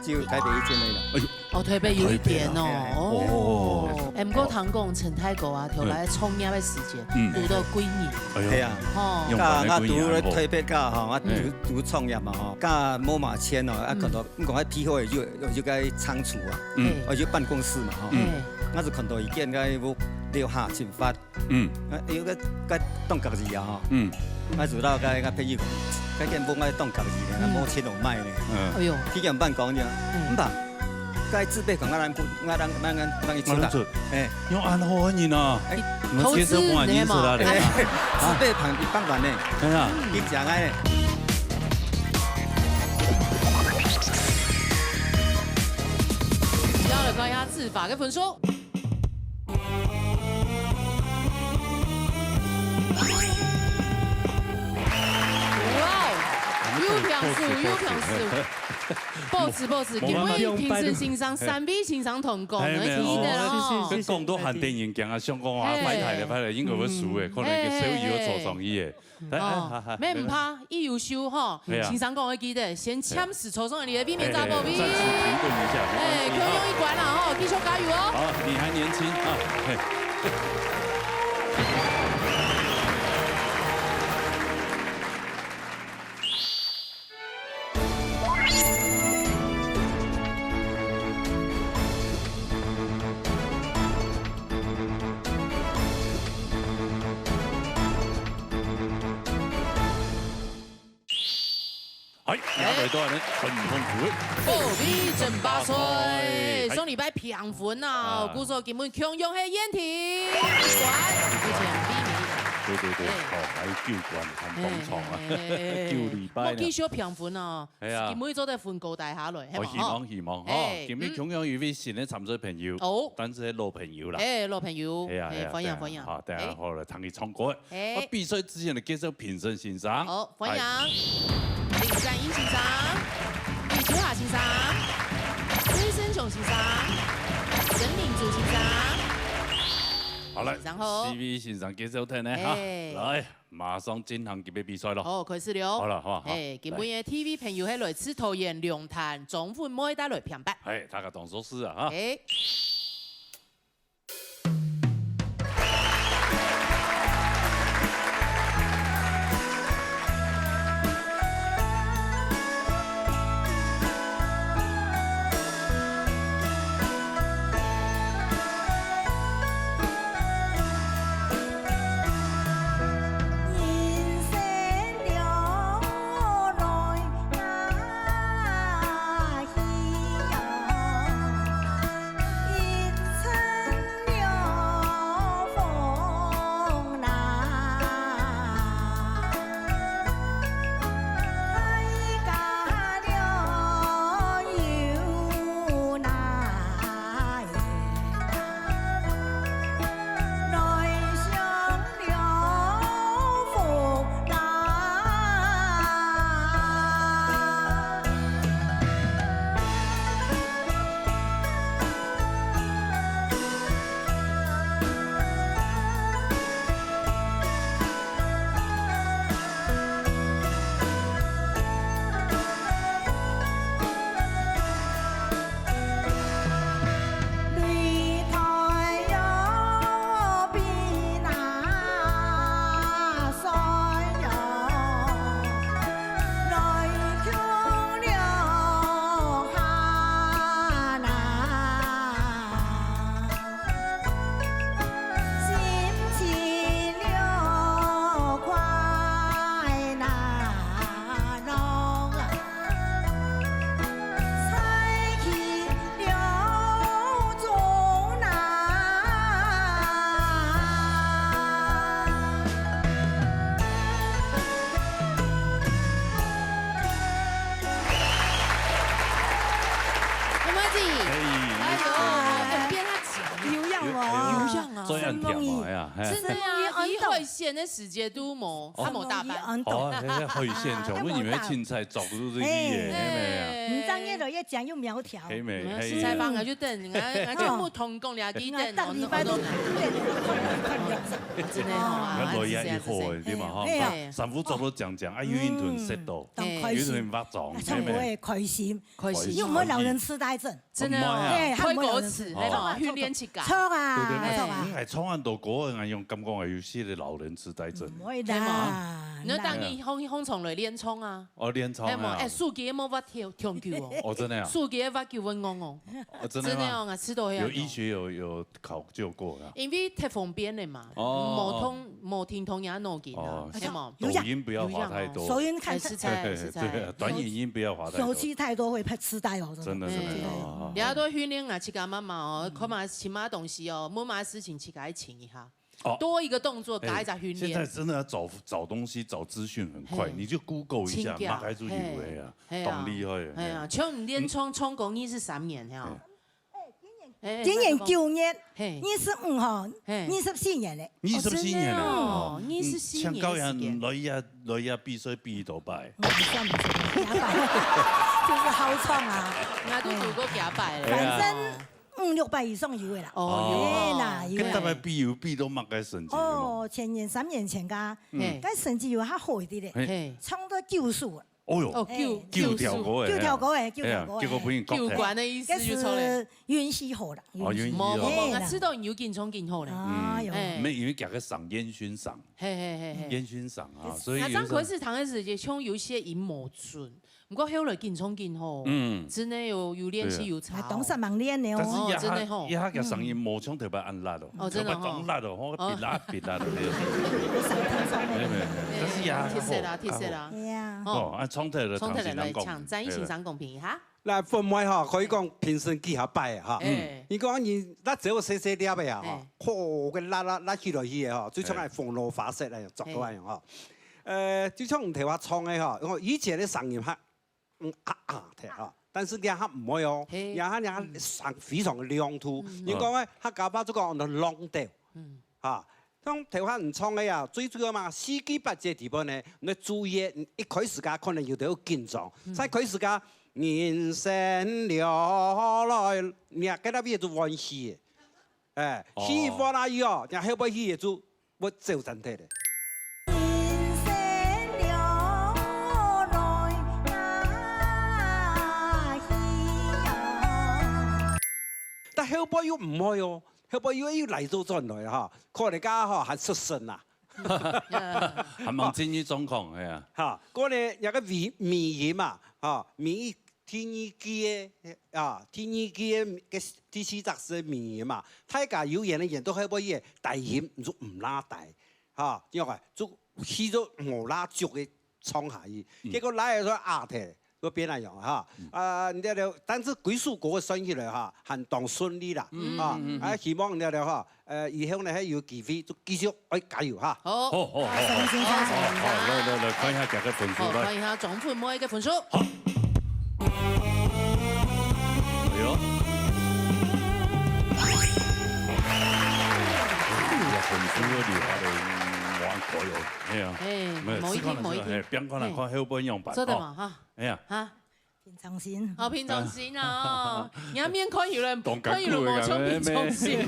只有台北一间而已啦。哎呦。 哦，台北有一点哦。台北啊。哦。哦。哎，毋过听讲陈太哥啊，头来创业的时间，嗯。堵到几年。哎呦。系啊。吼。用板个几年啊，甲我拄咧台北甲吼，我拄，嗯。拄創業嘛吼，甲某马签哦，啊，嗯。看到，毋讲迄批货就，就该仓储啊，嗯。嘿。我就办公室嘛吼，嗯。嘿。我就看到一件个屋了下真发， 嗯。啊，有个，个当家己啊吼。嗯。啊，就到个，个朋友讲，个件本来当家己呢，嗯。无钱落买呢。嗯。哎呦。去甲办公呢，嗯。毋怕，个自备款，我人不，我人，我人，我人去出啦。我人出。哎。用安好个人啊。哎。你们接受不好意思啦，投资呢嘛。你看。哎，自备款一百万呢。哎呀。你讲哎。要了，看一下子华个分数。 哇哦，有票數，有票數。报紙，报紙，今晡日评审先生，三位先生通过，哎，你听得哦。没有，谢谢，谢谢。讲到限定元件啊，想讲啊，嘿。歹势咧，歹势，应该会输诶，可能个收益有做生意诶。 来，来，哦，好，好，没，毋怕，一優秀吼，哎呀。先生讲个记得，先签字抽中你个秘密查宝贝。哎，暂时停顿一下，没关系，哎，可以用一关了吼，继续加油哦。好，你还年轻啊，嘿。哎，也来到咱很痛苦的。宝贝争霸赛，哎。上礼拜平分啊，啊。故所根本共样系燕婷，一关，目前第一名。對對對，哎。哦，還有九關，還當長啊，嘿，嘿，嘿，嘿。九禮拜呢。莫繼續平分哦，哎呀。今晡日做得分高低下來，係無？哦，希望，希望，吼。哎，今晡日共樣有一位新个參賽朋友，嗯。哦。但是係老朋友啦。哎，老朋友，哎呀，哎，哎呀，歡迎，對啊，歡迎。好，等下，哎。好，來聽佢唱歌。哎。啊，比賽之前呢，介紹評審先生。好，歡迎。哎。林占英先生、李秋霞先生、崔生雄先生、曾明珠先生。好，來，先生好。四位先生介紹忒呢，哈。哎。來。 馬上進行今晡日比賽咯。好，開始了。好了，好，好，哎，今晡日个第一位朋友係來自桃園龍潭，鍾文妹帶來評判。哎，大家當熟識啊，哈。哎。有樣哦。有樣啊。真係恁甜哦，哎呀，嘿。真的啊，以海鮮个時節都無，哦。啊，無打扮。哦，嘿，嘿，海鮮全部你們凊彩捉入去耶，嘿。嘿。毋知越來越靚又苗條。嘿，嘿。食菜幫𠊎就等，𠊎，𠊎就無同講了，佢等，逐禮拜都等，等，等，等。真的吼，啊，來呀，一伙的，對嘛，吼。嘿啊。衫褲著到靚靚，啊，有一頓食到，嗯，當開心。有一頓化妝，啊，唱歌也開心。 開心。又毋會老人痴呆症。真的哦，哦，毋會啊。哎，還沒有老人痴呆症。開歌詞，哦。那種訓練自家。唱啊，對，對，對。唱啊。嗯，還唱恁多歌，哎，用感覺有些个老人痴呆症。毋會啦。係無？你要當你紅，紅從來練唱啊。哦，練唱啊。係無？哎，手機也無法跳，跳久哦。哦，真的啊。手機也法久問我哦。哦，真的嗎？真的哦，𠊎試到遐。有醫學有，有考究過啊。因為忒方便了嘛，哦，無通，無停動也腦筋啊，哦，係無？有影。抖音不要滑太多。有影哦。手音看，哎，實在，實在。對啊，短影音不要滑太多。手機太多會痴呆哦，真的。真的，真的，哎，哦，哦，哦。你要多訓練啊，自家媽媽哦，看嘛，尋嘛東西哦，問嘛事情，自家愛尋一下。哦。多一個動作，哎，加一隻訓練。現在真的要找，找東西、找資訊很快，嘿。你就Google一下，請教，嘛，該就有的啊，嘿。嘿啊，當厲害的，嘿啊，嘿啊。像你練唱，唱歌二十三年，嘿啊。嘿。 哎，今年九月，嘿。二十五號，嘿。二十四年了。二十四年了，哦，真的哦，哦。二十四年的時間。嗯，像高陽來呀，來呀，比賽比幾多擺？嗯，算不出來，幾百，就是好唱啊。𠊎都讀過幾百了。對啊。反正五六擺以上有的啦。哦，有哦。哎啦，有啦。該大概比有比到麼个成績？哦，前年、三年前个，嗯。嘿。該成績有較好一點的，嘿。唱到九十五。 哦喲，哦，九，九條歌誒，九條歌誒，九條歌誒。哎呀，結果分人告退。九關的意思就出來。該係運氣好啦，哦，運氣好。運氣好。無，無，無，哎啦。𠊎知道你有緊唱緊好咧。哎喲。嗯。哎。無，因為佢个上，煙燻上。嘿，嘿，嘿，嘿。煙燻上啊，所以有時候。那張可是唐恩姐姐胸有些贏無準，不過後來緊唱緊好，嗯。真的有，有練習有差哦。對啊。還當煞猛練的哦。但是壓下，哦，真的吼。壓下佢个聲音無像頭擺恁辣哦，嗯。哦，真的吼。頭擺當辣哦，吼，哦。別辣，別辣的那種。有上天上的。沒有，沒有，沒有，但是壓下好，特色啦，特色啦。哎呀。哦。哦，啊，唱忒了，重頭來來，唐詩當講。請詹一琴先公平一下。那分妹吼，可以講評審幾下擺哈。哎。你講你辣椒細細粒个啊，吼，哎。吼，个辣辣辣起來去个吼，就像哎。那紅羅花色那樣，做个那樣吼。呃，就像你頭下唱个吼，以前个聲音哈，嗯啊啊的哈，但是這下毋會哦，嘿。這下這下聲非常个亮度。嗯。你講个客家話就講on the long tail。嗯。 哈，像頭下你唱个啊，最主要嘛，四句八節底背呢，你注意个，一開始个可能有點緊張，嗯。再開始个人生流來，你看，該那邊就換氣个，哎，哦。氣換啊有哦，然後後背氣也就會走轉忒个。人生流來那去啊。但後背又毋會哦， 後背又，又來做轉來哈，可能家吼還失神啦。還吂進入狀況，哎呀。哈，過呢，那個尾，尾音嘛，哈，尾第二句个，啊，第二句个，个第四隻字尾音嘛，大家有緣个緣到後背个，大音就毋拉大，哈，因為就去做無拉足个唱下去，嗯。結果拉个時候啊忒， 就變那樣哈。嗯。啊，你這个，但是歸首歌算起來哈，還當順利啦。嗯，啊，嗯，嗯，嗯。啊，希望你這个哈，呃，以後呢，還有機會就繼續愛加油哈。好。好，好，好，好。好，好，來，來，來，看一下佢个分數，好，來。看一下張惠妹个分數。好。哎喲。哎呀，分數厲害了，哇，可以哦。哎呀，哎，沒有，無一定，只看得出來，無一定。哎，不要看了，哎。看後背樣板，做得嘛，哦。哈。哎呀。哈。 平常心。好，平常心啊，哦。你个面看起來，當艱苦个看起來無像平常心。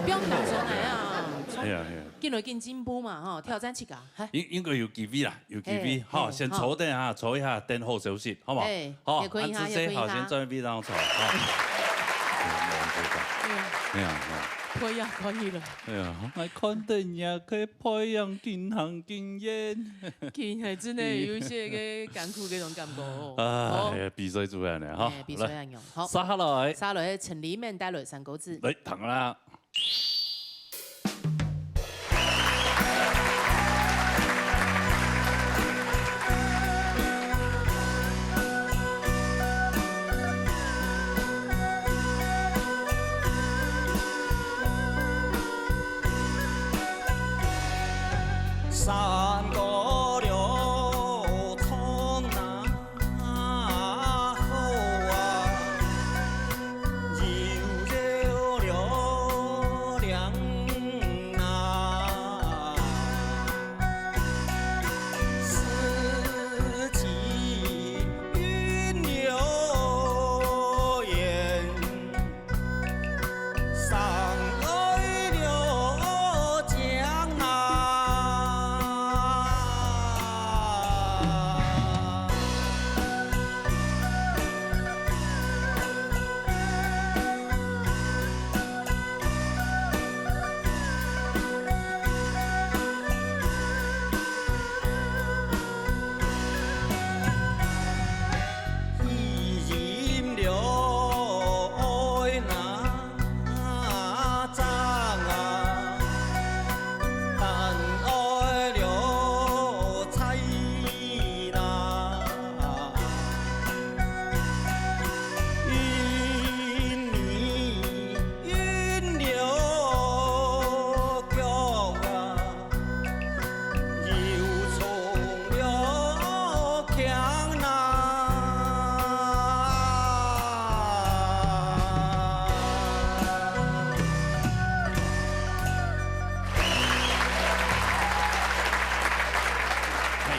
不要緊張啊。哎呀，哎呀。緊來緊進步嘛，吼，挑戰自家，嘿。應，應該有機會啦，有機會，嘿，吼，嘿，先坐等啊，坐一下，等好消息，好無？嘿，好，歇睏一下，啊，這下歇睏一下。先轉位上坐，吼。哎呀，哎呀，吼。可以啊，可以了。哎呀，𠊎看等你啊，可以培養緊行緊遠。 今日真个有一些个艱苦个種感覺哦。啊，好。哎呀，比賽主任呢，哈。哎，比賽恁樣，好。來，續下來。續下來，陳立明帶來三個字。來，聽啦。 山高了，川那好啊，又有了梁啊，四季云流云。 上来了江南。 哎，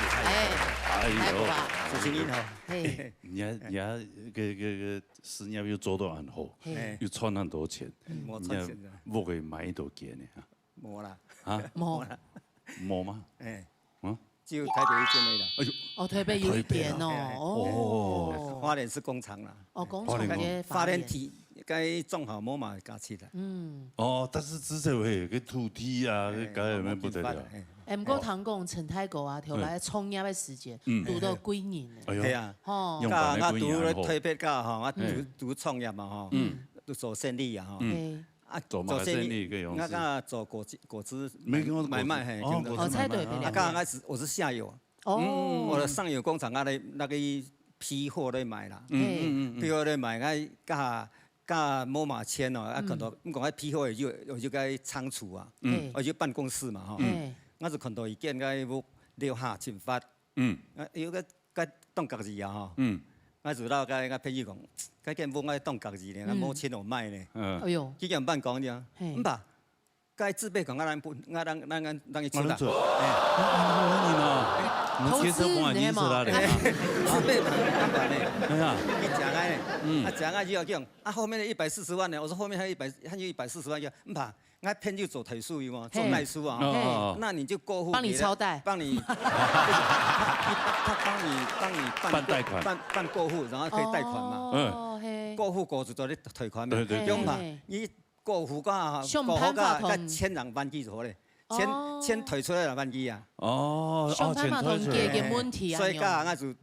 哎喲，太不吧。主持人好。嘿。你看，你看，个，个，个事業又做到恁好，嘿。又賺恁多錢，嗯。無賺錢啊。你看屋个買一多間呢，哈？無啦。啊？無。無啦。無嗎？哎。啊？只有台北一間而已啦。哎喲。哦，台北有一間哦。台北啊。哦。哦。花蓮是工廠啦。哦，工廠个花蓮。花蓮地，該種好無嘛，加起來。嗯。哦，但是至少有个土地啊，哎，該有沒有不得了？哎。 哎，毋過聽講陳大哥啊，頭來創業个時節，嗯。堵到貴人呢。哎喲，哎呀，吼。用板个貴人恁好。𠊎，𠊎堵了特別个吼，𠊎堵，嗯。堵創業嘛吼，嗯。堵做生理啊吼。嗯。嘿。啊，做麼个生理？做生理，可以用是。𠊎，𠊎做果汁，果汁買，沒聽過果汁，買賣，嘿，哦，聽過。果汁買賣。哦，在台北啊。啊，剛開始我是下游啊。哦，我的上游工厂，啊，來，那個批貨來賣啦。嗯，嗯，嗯，嗯。批貨來賣，啊，甲，甲某馬簽哦，啊，嗯。看到，毋講，啊，批貨有，有，有个倉儲啊，嗯。嘿。有个辦公室嘛，吼。嗯。嘿。我就看到一間个屋樓下真發，嗯。啊，有个，个當隔壁啊，吼。嗯。我就摎个，个朋友講，該間屋我當隔壁呢，嗯。無錢好買呢。嗯。哎喲。佢敢毋捌講呢？嘿。毋怕， 該自備款，啊，咱分，啊，咱，咱，咱，咱去出啦。啊，咱出。哎。啊，你呢？你接受我的意思啦，投資，你知道嗎？你看。自備款，看板呢。哎呀。你講啊呢。嗯。啊，講啊，就要講，啊，後面的一百四十萬呢？我說後面還有一百，還有一百四十萬要，毋怕，我朋友做代書有無？做代書啊。嘿。哦，哦，哦。那你就過戶給他，幫你抄貸。幫你，他，他幫你，幫你辦過，辦貸款。办，辦過戶，然後可以貸款嘛。哦，嗯。嘿。過戶過就做得貸款嘛。對，對，對。毋怕，嘿。你 過戶个，上辦法同，過戶个，个錢人還佢就好咧。錢，哦。錢退出來就還佢啊。哦，哦，想辦法同解決問題啊，錢退出來。所以講，𠊎就，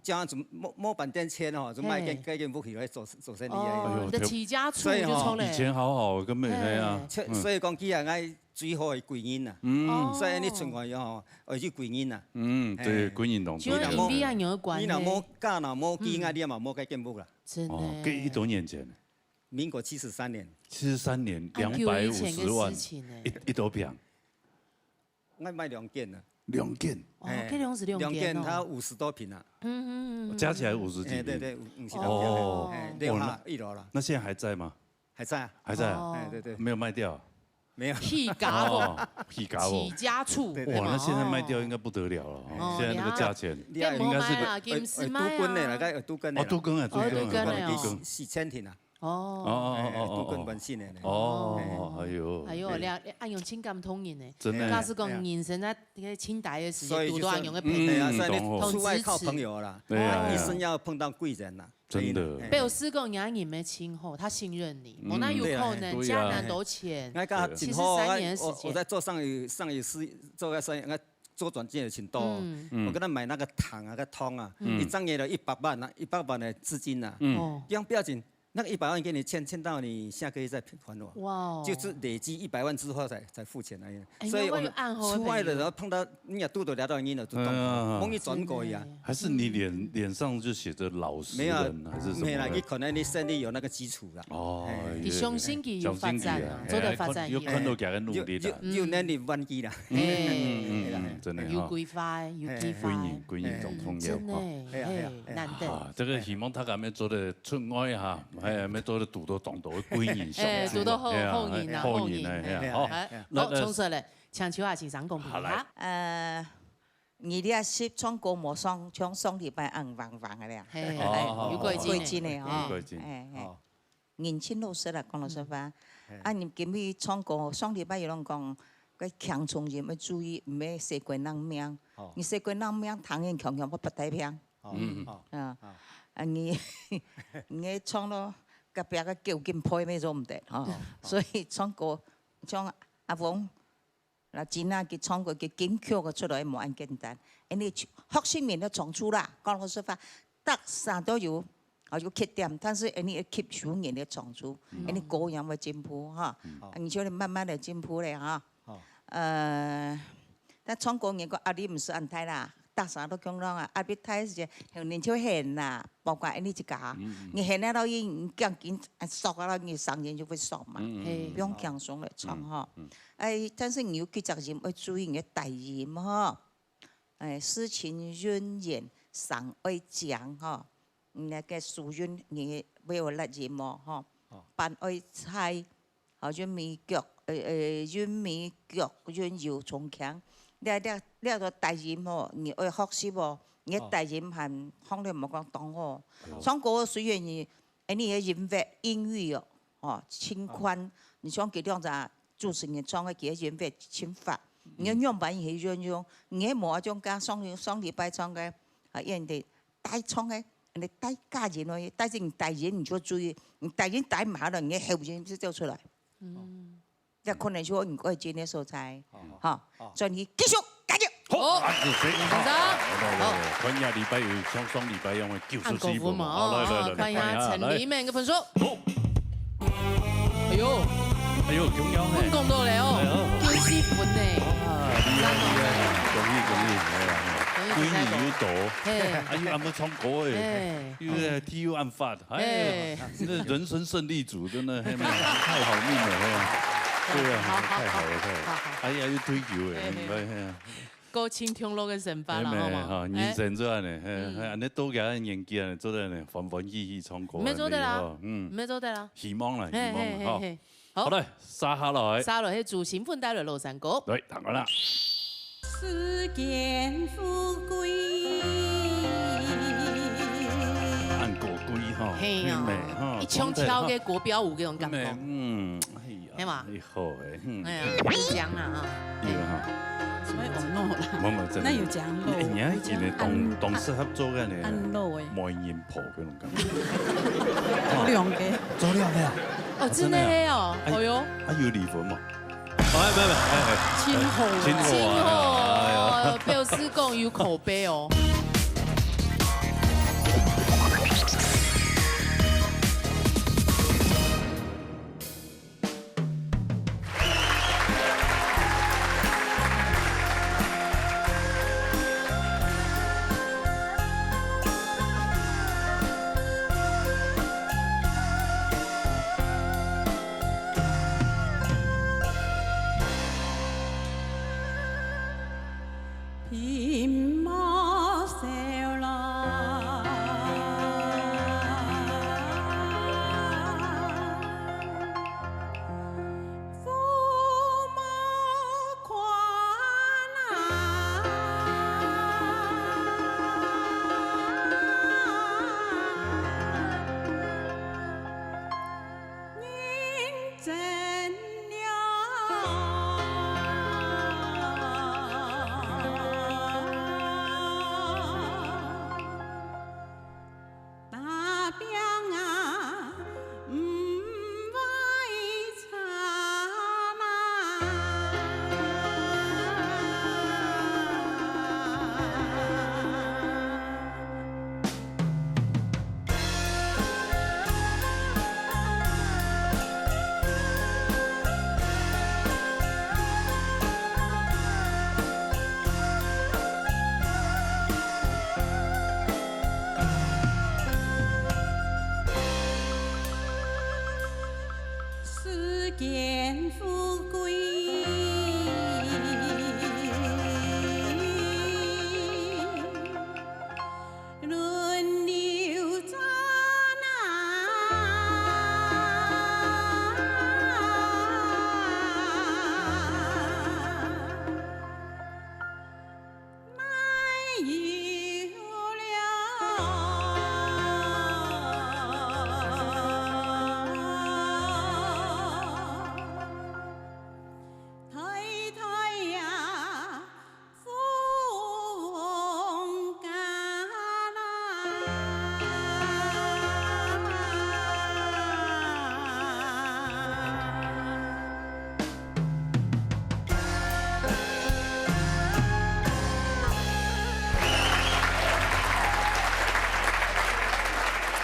這樣子摸，摸半點錢吼，就賣間，嘿。該間屋起來做，做生意啊。哦，哎喲，你的起家處就出來。所以吼，以前好好，根本，嘿。哎呀，所以，嗯。所以講，佢係𠊎最好个貴人啊。嗯。哦。所以你出外吼，愛去貴人啊。嗯，對，嘿。貴人當重要。就跟比較有關係。你若無，你若無教，若無經驗，嗯。你嘛無該間屋啦。真的。哦，該幾多年前？ 民國七十三年。七十三年，啊，兩百五十萬，久以前的事情呢。一，一多坪。𠊎賣兩間啊。兩間？哦，哎。該兩是兩間哦。兩間，它五十多坪啊。嗯，嗯，嗯，嗯。加起來五十幾坪。哎，對，對，五十幾坪。哦。哎，樓下，哦，那，一樓啦。那現在還在嗎？還在啊。還在啊？哦。哎，對，對。沒有賣掉啊？沒有。起家屋。哦，起家屋。起家處。對，對。哇，那現在賣掉應該不得了了，哦。哦，現在那個價錢，你看，應該是，該無賣啊，金絲賣啊。哎，哎，拄跟的啦，該，哎，拄跟的啦。哦，拄跟啊，哦，拄跟啊，拄跟啊，哦。四，四千坪啊。 哦。哦，哦，哦，哎，哦，哦。拄跟關心的呢。哦，哎。哎喲。哎喲，哎。你，你恁樣真感動人呢。真的。假使講人生在該清代个時節，所以就說，堵到恁樣个朋友，嗯，哎呀，所以你出外靠朋友啦，同支持。對啊，啊，一生要碰到貴人啦。真的。哎。表示講人家人脈真好，他信任你，嗯。無哪有可能，對啊。加恁多錢，對啊。哎。七十三年的時間。𠊎講真好，𠊎，我，我在做上游，上游事，做个生意，𠊎做轉正的真多。嗯。嗯。我跟他買那個糖啊，个糖啊，嗯。一張也要一百萬啊，一百萬的資金啊。嗯。哦。不要，不要緊， 那個一百萬給你欠，欠到你下個月再還我。哇哦。就是累積一百萬之後才，才付錢而已。哎，所以我們出外的時候碰到，你也堵到這種人了，就懂了，嗯，嗯，嗯。莫去轉過去啊。真的。還是你臉，嗯。臉上就寫著老實人，沒有，還是什麼的？沒有啦，你可能你生意有那個基礎啦。哦，哎。你相信佢有發展啊，哎，做得發展以後。有看到佢个努力啦。有，有，有能力還佢啦。嗯，嗯，嗯，嗯，哎。真的哈。有規劃，有計劃。哎。貴人，貴人當重要哈。嗯，真的，哎呀，哎呀，嘿，哎呀。難得。啊，這個希望大家愛做得出外哈， 哎，愛做得堵到當多个貴人相助。哎，堵到好，哎呀，好人啊，好人啊，好人啊，哎呀，哎呀。好，哎呀。來，好，來。衝出來，請秋雅先生公平一下。好，來。呃，你這集唱歌無上，像上禮拜恁橫橫个咧。嘿，哦，哦，哦，有改進的。改進的哦。有改進。哎，哎。哦。人真老實啦，講老實話。嗯。嘿。啊，你今日唱歌，上禮拜有人講，該輕鬆人愛注意，毋係細鬼人命。哦。你細鬼人命，聽人強強，我不太平。 哦，嗯。哦，啊，哦。啊，你，你唱咯，隔壁个狗緊吠咩做毋得，吼。哦，哦。所以唱歌，像阿峰，那真啊，佢唱歌，佢金曲个出來無恁簡單。因為學生面的長處啦，講老實話，逐儕都有，啊，有缺點，但是你要吸收人的長處，嗯。你歌也會進步，哈。嗯。啊，你就慢慢的進步咧，哈。 哦。呃，但唱歌人个壓力毋係恁大啦，逐儕都共樣啊，壓力大時，你就現啦，包括你自家，嗯，嗯。你現在到音，你講緊，啊，熟啊，你聲音就會熟嘛，嗯，嗯，嗯。嘿。不用輕鬆來唱吼。嗯，嗯。哎，但是你有幾隻音愛注意你个低音吼，哎，詩情韻眼，聲愛靚吼，你那個書韻你會有力音哦，吼，哦。板愛齊， 吼，韻尾弱，呃，呃，韻尾弱，韻幼重輕。這，這，這个低音吼，你愛學習哦。你个低音還，哦。方面無講當好。哦。唱歌雖然你，哎，你个音域，音域哦，吼，真寬。哦。你像佢兩隻主持人唱个，佢个音域真闊。嗯。你个樣板去運用，你个無種加上，上禮拜唱个，啊，演的帶唱个，你帶加音咯，帶進低音你就注意，你低音帶滿了，你个喉音就走出來。嗯。 這可能係𠊎毋會進个所在。好，好，吼，好。所以你繼續加油。好，好，啊，謝謝。掌聲。好，來，來，來，好。看一下禮拜有像上禮拜一樣个九十四分嘛。好，來，來，來，來，看一下，看一下，來。陳黎明个分數。好。哎喲。哎喲，中央呢。分講到了哦。哎喲。九十四分呢。哇，厲害，厲害，恭喜，恭喜，哎呀，哎呀。恭喜美女又多，嘿。啊，又恁會唱歌誒，嘿。又係體育恁發，哎呀，嘿。那人生勝利組真的，嘿，太好命了，嘿。對啊，好，好，太好了，太好了。好，好。哎呀，又退休誒，嘿，嘿。明白，嘿。過清痛樂个生活了，哎，好嗎？哈，人生做恁呢，嘿，哎。嘿，恁呢到這个年紀啊，做得呢，歡歡喜喜唱歌，你沒做得啦，恁呢，哈，嗯。你沒做得啦。希望啦，嘿，希望啦，嘿，嘿，哈。嘿。 好。好嘞，續下來。續下來，係朱新婚帶來老山歌。來，聽看啦。世間富貴。恁高貴吼，嘿呀，美吼，一唱跳个國標舞該種感覺。美，嗯，哎呀，係嘛？你好誒，嗯。哎呀，你講啦哈。有哈。所以我弄啦。沒有，沒有，真的。那有講漏，哎，你還記得當，有講當適合做个呢？按漏誒。媒人婆該種感覺。做兩個。做兩個啊？哦，真的係哦，哎，哦喲。啊，有離婚無？哎，沒有，沒有，哎，哎，真好啊。真好啊，真好哦，哎呀。表示講有口碑哦。 世間富貴， 輪流轉啊。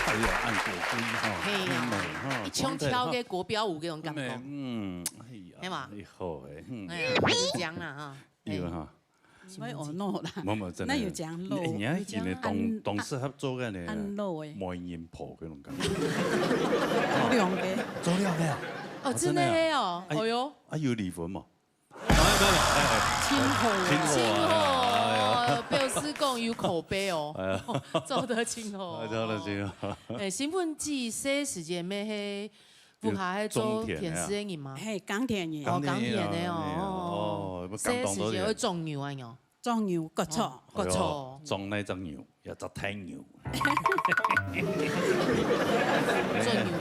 哎呀，恁高貴吼，嘿呀，美吼，一唱跳个國標舞該種感覺。美，嗯，哎呀，係嘛？你好誒，嗯。哎呀，你講啦哈。有哈。 所以我弄啦。無，無，真的。那有講漏，你，你還記得當，有講當適合做个呢，按漏欸。媒人婆該種感覺。做兩個。做兩個啊？哦，真的係哦，哎，哎喲。啊，有離婚無？哎，沒有，沒有，哎，哎，真好啊。真好啊，真好啊，哎呀。表示講有口碑哦。哎呀。做得真好哦。哎，做得真好。哎，新婚記細時節，乜係 屋下係做田事个人嘛？嘿，耕田人。哦，耕田个哦。哦，要耕當多田。細時節會種牛啊，有。種牛，割草。哦，割草。哎喲，種哪隻牛？一隻大牛。種牛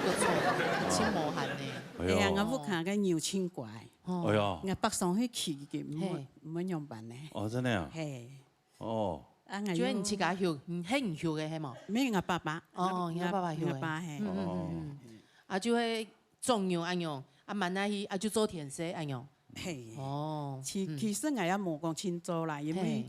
割草，真無閒呢。哎喲。哎呀，𠊎屋下个牛真乖。哦。哎喲。𠊎北上去騎佢，毋會，嘿。毋會仰般呢。哦，真的啊？嘿。 哦。啊，𠊎就係你自家畜，嗯，係你畜个係無？無，𠊎爸爸。哦，你爸爸畜个。𠊎爸，嘿。嗯，嗯，嗯，嗯。哦。啊，就係種牛恁樣，啊，慢慢去，啊，就做田事恁樣。嘿。哦，其，嗯。其實𠊎也無講盡做啦，因為，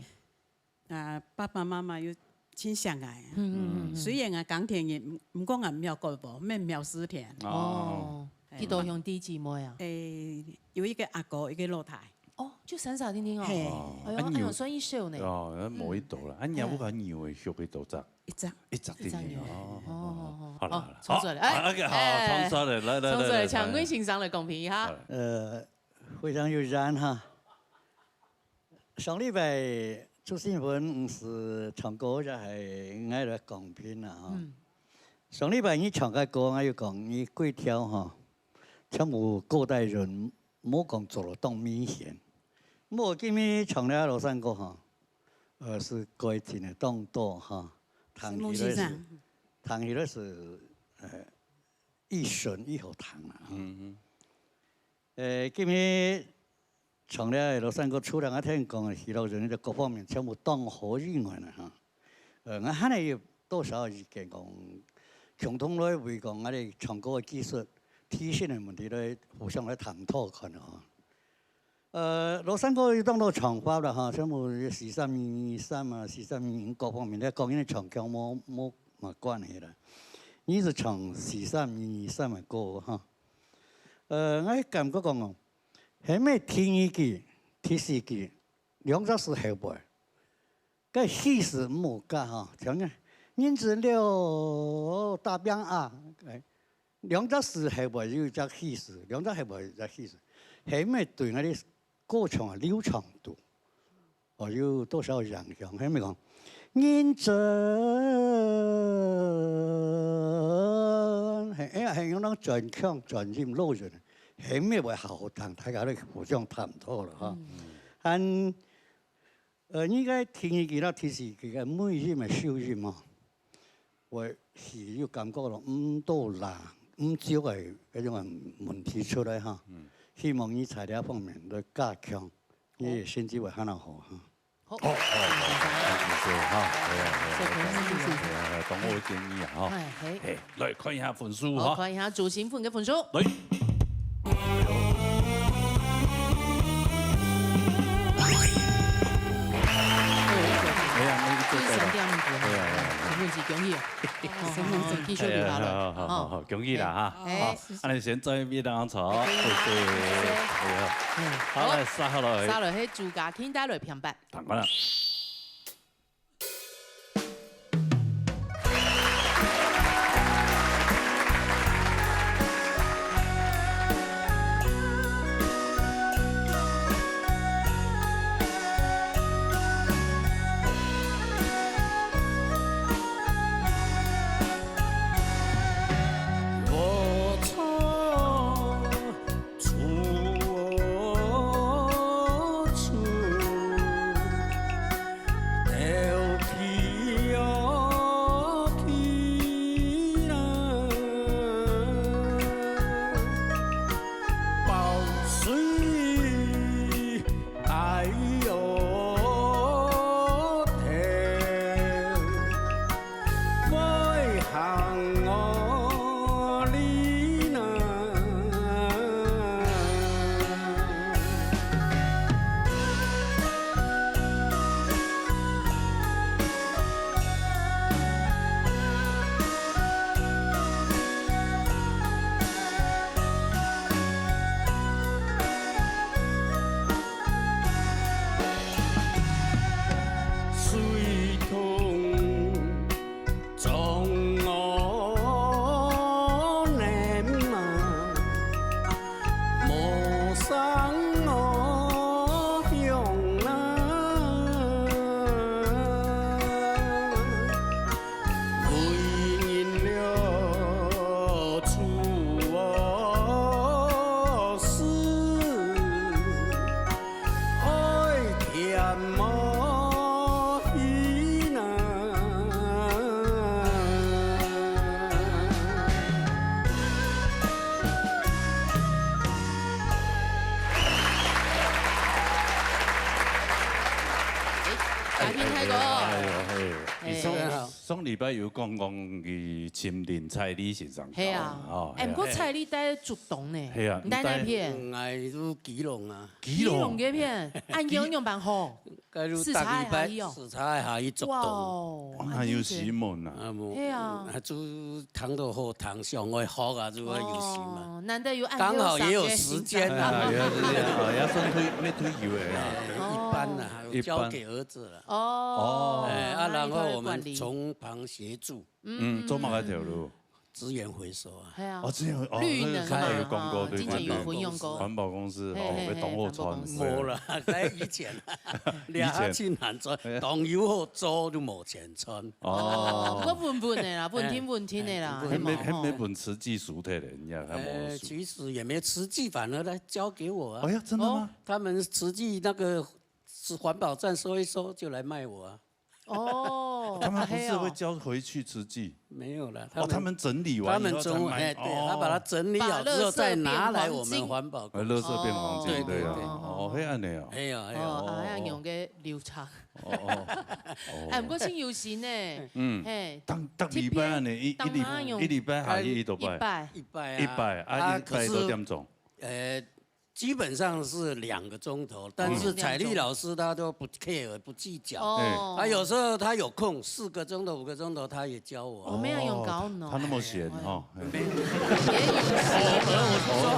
嘿。啊，爸爸媽媽又盡惜𠊎。嗯，嗯，嗯，嗯。雖然𠊎耕田人，毋，毋過𠊎毋曉割禾，乜毋曉蒔田。哦。哦，嘿。幾多兄弟姊妹啊？誒，有一個阿哥，一個老弟。哦，就三儕定定哦。嘿。哦，哎喲，啊，哎喲，牛，算一首呢。哦，那無一斗啦。嗯。啊，若屋下牛个畜个多隻？一隻。一隻定定哦。一隻牛。哦，哦，哦，好啦，好啦。哦，唱出來。好，哎，OK，好，哎，唱出來，來，來，唱出來，來，來，請魏先生來公平一下。好嘞。呃，非常有緣哈。上禮拜朱新文毋係唱歌，也係𠊎來公平啦哈。嗯。上禮拜你唱个歌，𠊎有講你幾條哈，全部古代人 無講做到當明顯。毋過今日唱這咾山歌哈，呃，係改進个當多哈，聽起來係，係，無先生。聽起來係，呃，一順一好聽啦哈。嗯哼。呃，今日唱這咾山歌，除了𠊎頭先講个喜樂人个各方面全部當好以外呢哈， 呃，𠊎還係有多少意見講，共同來為講𠊎兜唱歌个技術、提升个問題來互相來探討看哦。呃，咾山歌有當多唱法啦哈，像無四三二二三啊，四三二二五各方面，你講因為唱腔無，無麼關係啦。你係唱四三二二三个歌哈。呃，𠊎感覺講哦，係毋係第二句、第四句，兩隻字後背， 該氣勢毋好加哈，像个，人子了，打拚啊，哎，兩隻字後背有一隻氣勢，兩隻後背有一隻氣勢，係毋係對𠊎兜歌唱个流暢度，哦，有多少影響？係毋係講，人子，係，哎呀，係用那種轉腔、轉音、落韻，係毋係會好好聽，大家都互相探討了哈。嗯。還 呃，應該第二句啦、第四句个尾音个收音哦，會係有感覺到毋到啦、毋足个該種个問題出來哈。嗯。希望你在這方面來加強，你个成績會還較好哈。好。好，好，好，好，謝謝哈。哎呀，哎呀，小朋友，謝謝。哎呀，當好个建議啊哈。哎，嘿。嘿，來看一下分數哈。好，看一下朱新文个分數。來。 哎呀，那個最高的。第三點五分，哎呀，哎呀，恭喜，恭喜啊！哦，哦，繼續留下來。哎呀，好，好，好，好，恭喜啦哈！哎，好，謝謝。恁樣先做一筆當場，謝謝。哎呀，嗯，好，好，來，續下來。續下來，係朱家慶帶來評判。當然了。 哎，嘉慶大哥。哎喲，哎喲，哎。你上，哎。上禮拜有講講佢尋林采理先生。係啊。哦，哎，係啊。毋過采理在竹東呢，係啊，你在哪片？嗯，𠊎在基隆啊。基隆。基隆該片，恁樣仰般好？該就逐禮拜視察下去哦。視察下去竹東。哇哦，哦，那有時門啊。啊，無，係啊。啊，就聽到好聽，想愛學啊，就愛有時嘛。哦，難得有恁樣个時間啊。剛好也有時間啊。哎呀，也是這樣，哦，也算退，沒退休的啊。哎，一般啊，哦。交給兒子了。哦，哦。哎，啊，然後我們從旁協助。嗯，做麼个頭路？ 資源回收啊。係啊。哦，資源，哦，綠能嘛，那個剛才有講過，哦，對，之前有分享過。環保公司，哦，嘿，嘿，被當做船。環保公司。無啦，在以前啊，以前。倈仔盡難賺，當有好做就無錢賺。哦，毋過穩穩个啦，穩定穩定个啦，哎，係無？還沒，還沒分慈濟輸忒咧，人家還無輸。呃，其實也沒慈濟，反而來交給我啊。哎呀，真的嗎？哦，他們慈濟那個是環保站收一收就來賣我啊。 哦，他們不是會交回去慈濟？沒有啦，哦，他們整理完以後才賣。他們整，哎，對，他把它整理好之後再拿來我們環保公司。哦，垃圾變黃金。哎，垃圾變黃金，哦，對，對，對。哦，哦，係恁樣哦。哎呀，哎呀。哦，啊，恁樣个流程。哦，哦，哦。哎，毋過真有心呢。嗯。嘿。逐，逐禮拜恁樣，一，一禮，一禮拜下去幾多擺？一擺。一擺啊。一擺，啊，啊，一擺幾多點鐘？可是，呃， 基本上是兩個鐘頭，但是采麗老師她都不care，不計較。哦。她有時候她有空，四個鐘頭、五個鐘頭，她也教我。我沒有用高呢。哦，他那麼閒哈。哎。沒有。也有閒啊。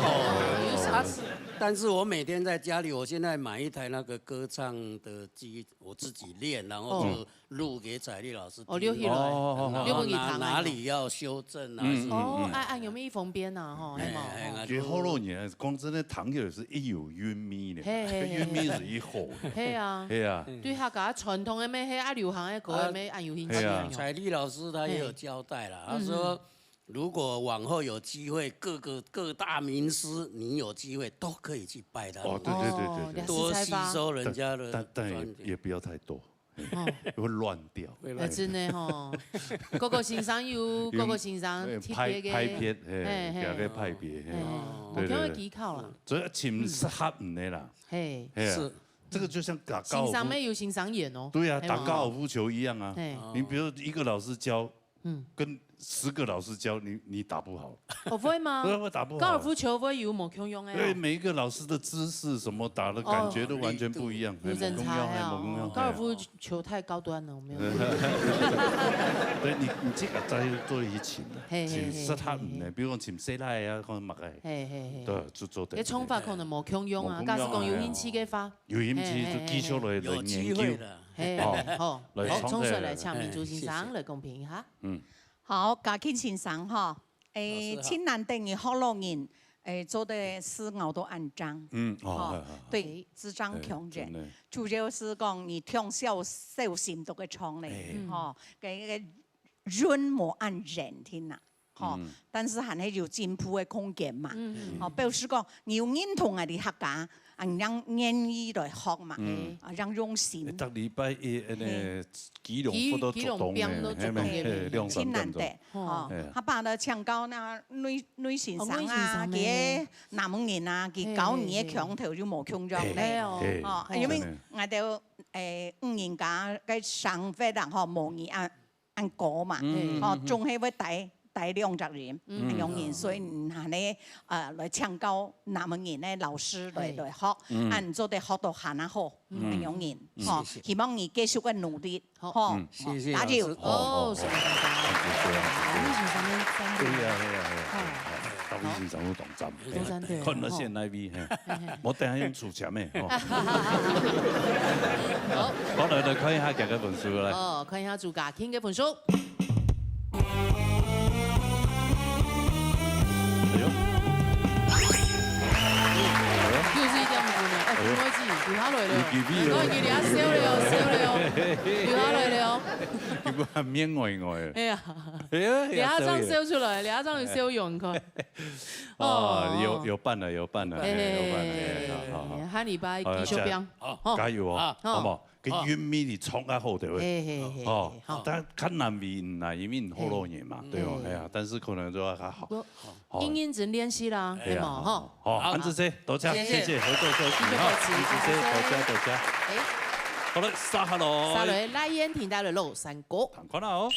有啥事？但是我每天在家裡，我現在買一台那個歌唱的機，我自己練，然後就，哦，錄給采麗老師聽。哦，錄起來。哦，哦，哦，哦。然後哪，錄給她。哪裡要修正啊，嗯，什麼。哦，嗯，嗯。哎，哎，有沒有一封邊啊？吼，哎，係無？哎，哎，其實好多人講真的，聽起來是一有韻味的，嘿，嘿，嘿，韻味是一好的。嘿啊。嘿啊。對客家傳統的咩，嘿啊，流行的歌的咩，啊，恁有興趣。嘿啊。采麗老師她也有交代啦，嘿。她說，嗯，嗯。如果往後有機會，各個，各大名師，你有機會都可以去拜他們。哦，對，對，對，對，對。哦，多吸收人家的，但，但，但也，專業。也不要太多。 哦。會亂掉。會亂掉。哎，真的吼，各個先生有各個先生特別个，哎，派，派別，嘿，嘿，嘿。各個派別，嘿。嘿，哦。對，對，對。有聽過技巧啦。所以尋適合你的啦。嘿。嘿啊，是。這個就像打高爾夫，先生乜有先生緣哦。對啊，嘿嘛。打高爾夫球一樣啊。嘿。你比如一個老師教，嗯。跟十個老師教，你，你打不好。哦，會嗎？對啊，會打不好。高爾夫球會有無共樣的哦？對，每一個老師的姿勢什麼打的感覺都完全不一樣，哦。有，有，有差哦。嘿，無共樣，嘿，無共樣，嘿。高爾夫 球太高端了，我沒有。對，你，你這個再做一尋啦，嘿，嘿，尋適合你的，嘿，嘿。比如講尋細賴啊，講麼个，嘿，嘿，嘿。對，就做得。這創法可能無共樣啊，無共樣，假使講有興趣个話。哎呀。有興趣就繼續來，嘿，嘿，嘿，嘿。來研究。有機會的。嘿，哦，好，來創作。好，衝出來，請明珠先生來公平一下。是，是。嗯。好，嘉慶先生哈， 誒，老師好。盡難得你學老人，誒，做得事熬到恁正。嗯，哦，吼，好，好，好。對，哎。智障窮人。哎，真的。主要是講你聽小，小心到个唱咧，哎。嗯。吼，該，該韻無恁認定啊，吼，嗯。但是還係有進步个空間嘛。嗯。吼，表示講你有認同𠊎兜客家， 啊，恁樣願意來學嘛，嗯。啊，恁樣用心。逐禮拜一，恁呢，嘿。基隆佛都做東的，基隆邊都做東的，嘿，嘿，嘿，兩三點鐘。真難得，吼。哦。嘿。下擺呢，請教該呂，呂先生啊，哦，呂先生，佢个南門人啊，佢教你个腔頭就無共樣咧。嘿，嘿，哦，嘿。因為真的。𠊎兜，誒，女人家个生活啦，吼，無你啊， 恁高嘛，嗯，吼，嗯，嗯。總係會帶，帶兩隻人，嗯。恁樣人，嗯。所以你還呢，呃，來請教南門人个老師來，嘿。來學，嗯。恁做得學到還較好，嗯。恁樣人，嗯。吼，謝謝。希望你繼續个努力，好。吼，嗯。謝謝老師。加油。哦，哦，哦。謝謝大家。謝謝。哦，你是上面三个。對呀，對呀，對呀。哦。 大衛先生有當讚，有當讚，對，看到現在位，嘿，嘿，嘿。無等下用手籤的，吼。好。好，來，來看一下佢个分數，來。哦，看一下朱家慶个分數。哎喲。哎喲。又是一點五分呢，哎，哎喲。不好意思，留下來了。有機會哦。哎，你這下笑了哦，笑了哦。留下來了哦。你不還面呆呆的。哎呀。哎呀，你這下正笑出來，你這下正有笑容，你看。 哦，有，哦。有伴了，有伴了，嘿，嘿，有伴了，嘿，嘿，好，好，好。下禮拜繼續拼。好，好。加油哦，啊。好不好？好。佮韻味你創較好，對不對？嘿，嘿，嘿，哦，嘿，好。但較難為你啦，因為你學老人嘛，嘿。對哦，嘿。哎呀，但是可能就要較好。不過，哦。認真練習啦，哎呀，係嘛，吼。好，好，好。恁仔細，多謝，謝謝。謝謝，合作休息，哈，謝謝，恁仔細，多謝，多謝。哎。好了，接下來。接下來，來，燕婷帶來嘍，三個。看看啦哦。 哎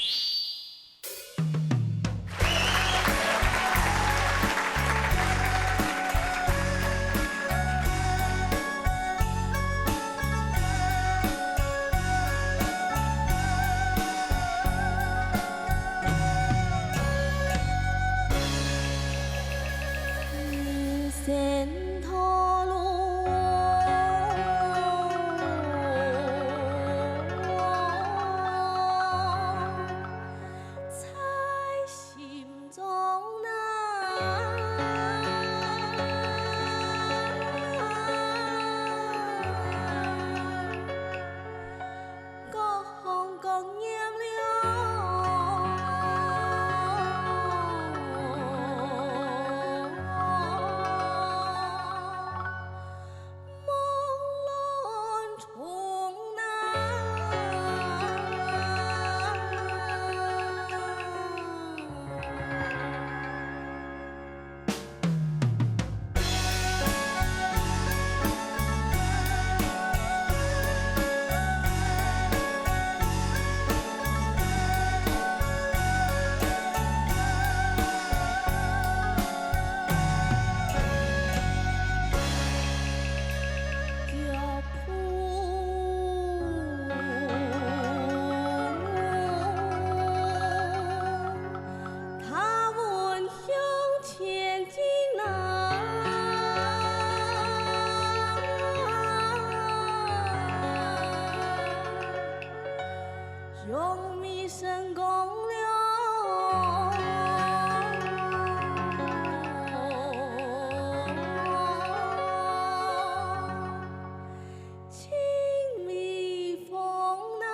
用米成功了，请蜜蜂啊。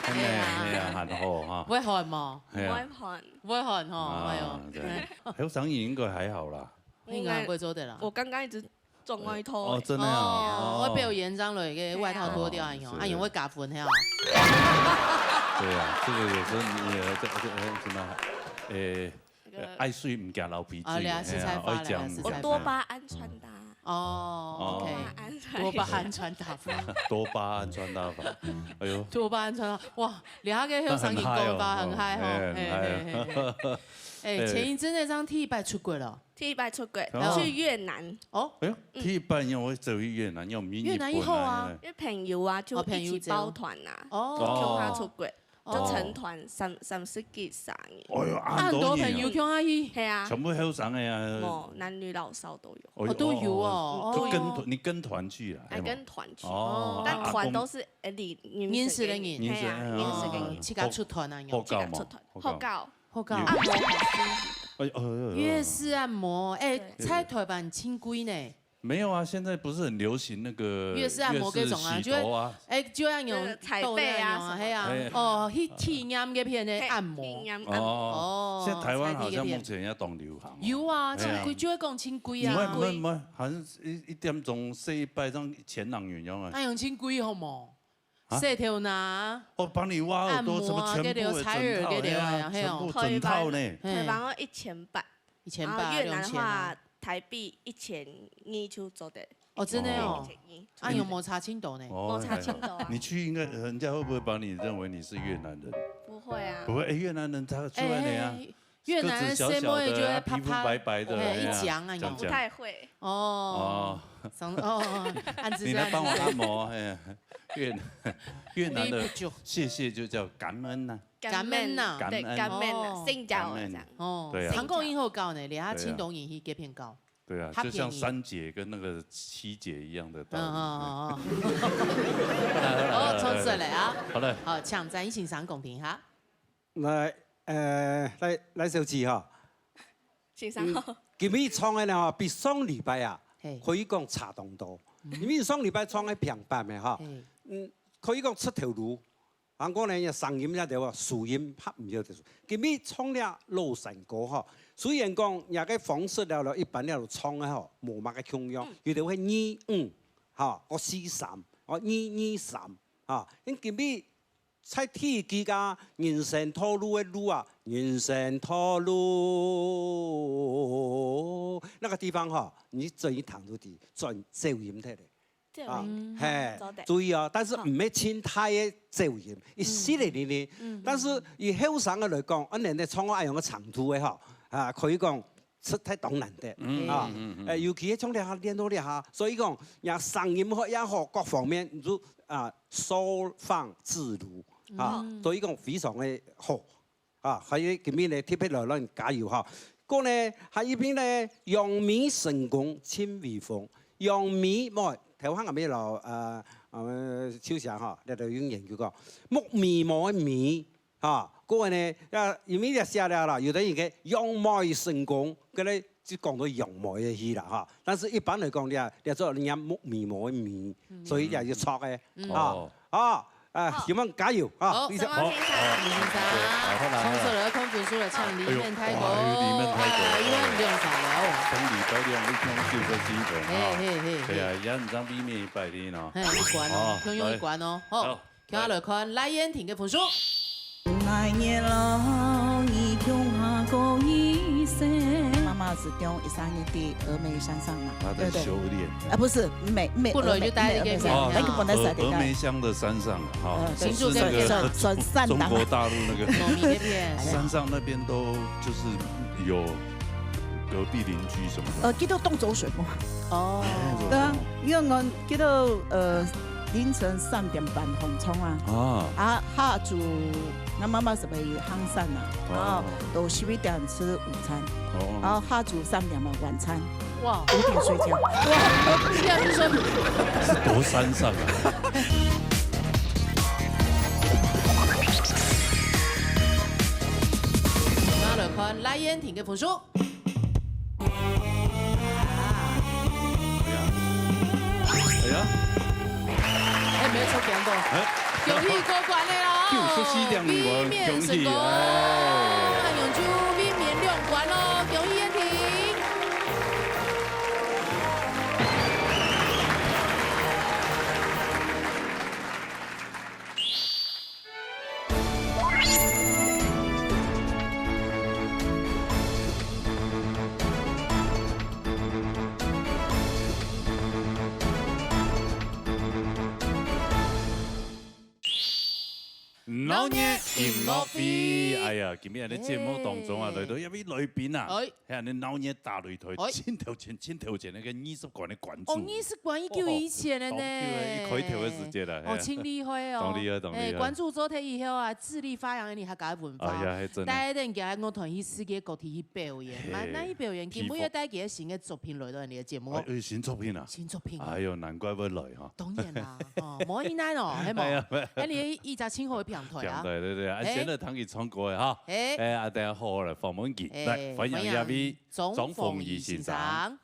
哎呀，哎呀，很好哈。會寒無？哎呀。毋會寒。毋會寒吼，啊，哎喲。對。後生人應該還好啦。應該毋會做得啦。我剛剛一直中外套哦，欸。真的啊，哦，哦。會被我延長了一個外套脫掉，哎喲，是。哎喲，會加分，嘿哦。對啊，這個有時候你也這這什麼，誒，那個愛水毋驚流鼻水，哦，對啊，嘿啊，食菜花啦，愛講毋驚。食菜花。我多巴胺穿搭。哦，哦。OK。多巴胺穿。多巴胺穿搭法。多巴胺穿搭法，哎喲。多巴胺穿搭，哇，你那個有聲音講法很嗨吼，那很嗨哦，嘿，很嗨哦。嘿，嘿，嘿，嘿。哎，哎。前一陣子上第一擺出國了。 第一擺出國，哦。去越南。哦。哎喲，嗯。第一擺因為走去越南，因為我們越南以後啊。因為朋友啊，就哦，朋友一起包團啊，走。哦。就跟他出國，哦。就成團三，三十幾、三十。哎喲，啊，很多朋友跟他去。係啊。全部後生的啊。哦，男女老少都有。哎喲，哦，都有哦，哦，就跟團，哦。你跟團去啊？哎，跟團去。哦，但團都是，啊，公，哎，你，你認識的人。認識的人。係啊，認識的人。哦，自家出團啊，自家出團。好搞嗎？好搞。 好搞。按摩很舒服。哎，哎，哎，哎。越式按摩，哎，對。在台灣真貴呢。沒有啊，現在不是很流行那個越式按摩這種啊，越式洗頭啊？就會，哎，就要用那個踩背啊什麼的。豆那樣啊，嘿啊，哎。哦，去體驗該片的按摩。嘿，體驗按摩。哦，哦，現在台灣好像目前也當流行哦。有啊，哎呀。真貴，就會講真貴啊。毋係，毋係，毋係，好像一，一點鐘洗一擺，像前兩元一樣啊。哎喲，真貴好無？ 啊？洗頭那。哦，幫你挖耳朵，按摩啊，什麼全部的，該个采耳，整套，該个啊，哎呀，嘿哦。全部整套呢。嘿。台灣要一千八，一千八，然後越南的話，兩千啊。台幣一千二就做得。哦，真的哦。一千二。啊，有無差真多呢？哦，無差真多啊。你去應該，人家會不會把你認為你是越南人？不會啊。不會，哎，越南人他出來的呀。哎， 越南个子小小的，細妹就會啪啪，皮膚白白的，哎呀，一講啊，講講。不太會。哦。哦。上，哦，哦，哦，恁仔細，你來幫我按摩，哎，越，越南的謝謝就叫感恩吶。感恩吶。感恩。對，感恩吶，哦。感恩。新加坡這樣。哦，對啊。成功以後搞呢，你還請東引去給騙搞。對啊，較便宜。就像三姐跟那個七姐一樣的道理。嗯，嗯，嗯，嗯。哦，衝出來啊。好了。好，請詹先生公平哈。 來，呃，來，來，小姐哈。先生好。嗯，今日唱个呢，比上禮拜啊，嘿。可以講差當多。嗯。因為上禮拜唱个平板个哈，嘿。嗯，可以講出頭路。還過呢，聲音也對啊，輸音拍毋到个。今日唱了老山歌哈，雖然講這个方式了了，一般了唱个吼，無麼个共樣，嗯。有的會二五，哈，哦，四三，哦，二二三，哈。因今日 在第一句啊，人生道路个路啊，人生道路，那個地方哈，你轉去聽就知，轉走音忒咧。走音。啊，嗯，嘿，做得。注意哦，但是毋係盡大个走音，好。一息仔哩哩。嗯，嗯，但是以後生个來講，恁樣个唱到恁樣个程度个哈，啊，可以講 實在當難得，嗯，啊，嗯，嗯，嗯。呃，尤其係從這下練到這下，所以講，也聲音好也好，各方面就，啊，收放自如，啊，嗯。所以講非常个好，啊，還有今日呢，特別來讓你加油哈。過呢，還有一邊呢，揚眉成功盡威風，揚眉，無，頭下𠊎兜老，呃，呃，秋霞哈，這兜有研究過，目眉毛个眉， 哈，過後呢，啊，因為這寫了啦，有的人个揚眉成功，該个就講到揚眉个去啦，哈。但是一般來講，這，這做人家目眉毛个眉，嗯。所以這就錯个，嗯。哈。哦。啊，啊，好。希望加油，哈。好，非常，好，好，好，先生。李先生，好，好，好，好。上手了，要看分數了，請李面太公。哎喲，哇，李面太公。哎呀，一萬兩上了哦。從禮拜六一天就在進行，哈。嘿，嘿，嘿，嘿。對啊，也毋知邊面一百零哦。嘿，一關哦，哦，共樣一關哦，來。好。好。 共下來看賴燕婷个分數。媽媽是中一三年的峨眉山上嘛，她在修煉。對不對？啊，不是，美，美，本來就戴那個美，美，美，哦，那個本來是在那個峨，峨眉鄉的山上啊，哈，嗯，就是那個，算，算，算山上。中國大陸那個，濃眉那片。山上那邊都就是有隔壁鄰居什麼的？呃，佢兜當早睡嘛。哦。哎，對啊，因為𠊎佢兜，呃，凌晨三點半䟘床啊。啊。啊，下晝，𠊎媽媽係會行山啊，哦。然後到十一點食午餐，哦。然後下晝三點嘛晚餐，哇。五點睡覺。哇，這樣就說是多山上啊。那來看賴燕婷个分數。 哎呀，哎呀，哎，沒有抽獎的。哎，恭喜過關了哦！九十四點五，衛冕成功，恭喜，哎。還有就衛冕兩關咯，恭喜燕婷。 鬧熱音樂會，哎呀，今日个節目當中啊，哎。來到一位來賓啊，哎。 係恁樣鬧熱打擂台，哎。盡頭前，盡頭前該個二十關个關主。哦，二十關已久以前了呢。哦，當久了，一開頭个時節了，哦，嘿。真厲害哦。當厲害，當厲害。哎，關主做忒以後啊，致力發揚你客家文化。哎呀，還真的。帶等佢樂團去世界各地去表演，嘿。嘛，那去表演，今晡日帶佢个新个作品來到你个節目。哎，有新作品啊？新作品啊。哎喲，難怪會來哈。當然啦，哦，無意難哦，係無？哎呀，哎，你一隻盡好个平台啊。平台，對，對，啊，哎。先來聽佢唱歌个哈。哎。哎，啊，等下好好來訪問佢。哎，來，歡迎這位 張鳳儀先生。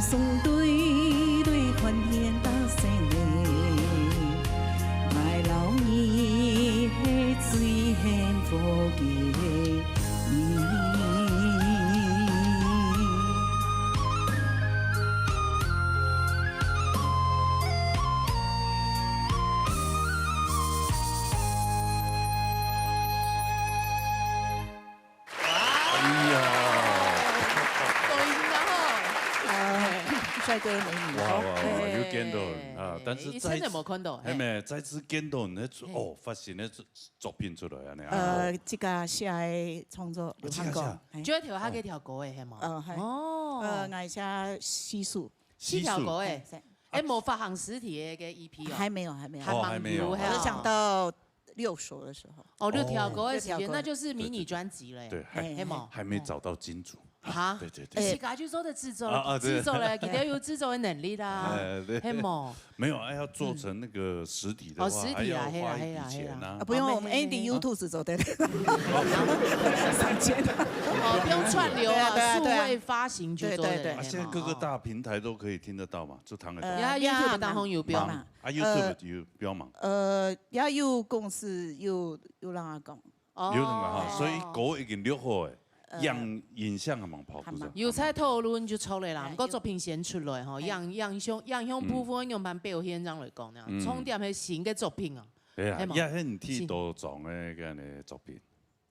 送对对欢天大声的，爱老你是最幸福的你。哎呀，抖音然后，帅哥美女哇哇哇，哦。有见到啊！但是以再前就无看到，系咩？再次见到你，哦，发行的作品出来啊，你啊，呃，自家写的创作流行歌自家写，嘿就一条下个条歌诶，系嘛？呃，嘿哦，呃，我写西数，四条歌诶，嘿哎，无发行实体的个E P哦，还没有，还没有。哦还没有慢慢流我是想到六首的时候，哦，六条歌的时间，六条歌那就是迷你专辑嘞，对，还系嘛？还没找到金主。哈，对对对，哎自家就做得制作啊啊了，对制作了，一定要有制作的能力啦，哎对系嘛？没有，哎，要做成那个实体的话，哦实体啦还要花一嘿啦嘿啦笔钱啊啊，。不用，哦我们 Andy 没没 YouTube 走的，上千。哦，不用串流啊，对啊对啊对啊数位发行就做得了，对对对啊，现在各个大平台都可以听得到嘛，就听得到。然后YouTube当中有标嘛啊，YouTube 有标嘛？呃，也有公司有有让他讲，哦有人啊，所以歌已经录好诶，样影像还蛮跑不上。有在讨论就出来啦，哎不过作品先出来吼，影影像影像部分用般表现上来讲呢，重点系新个作品啊，哎呀系，嘛也很替多种的个呢作品，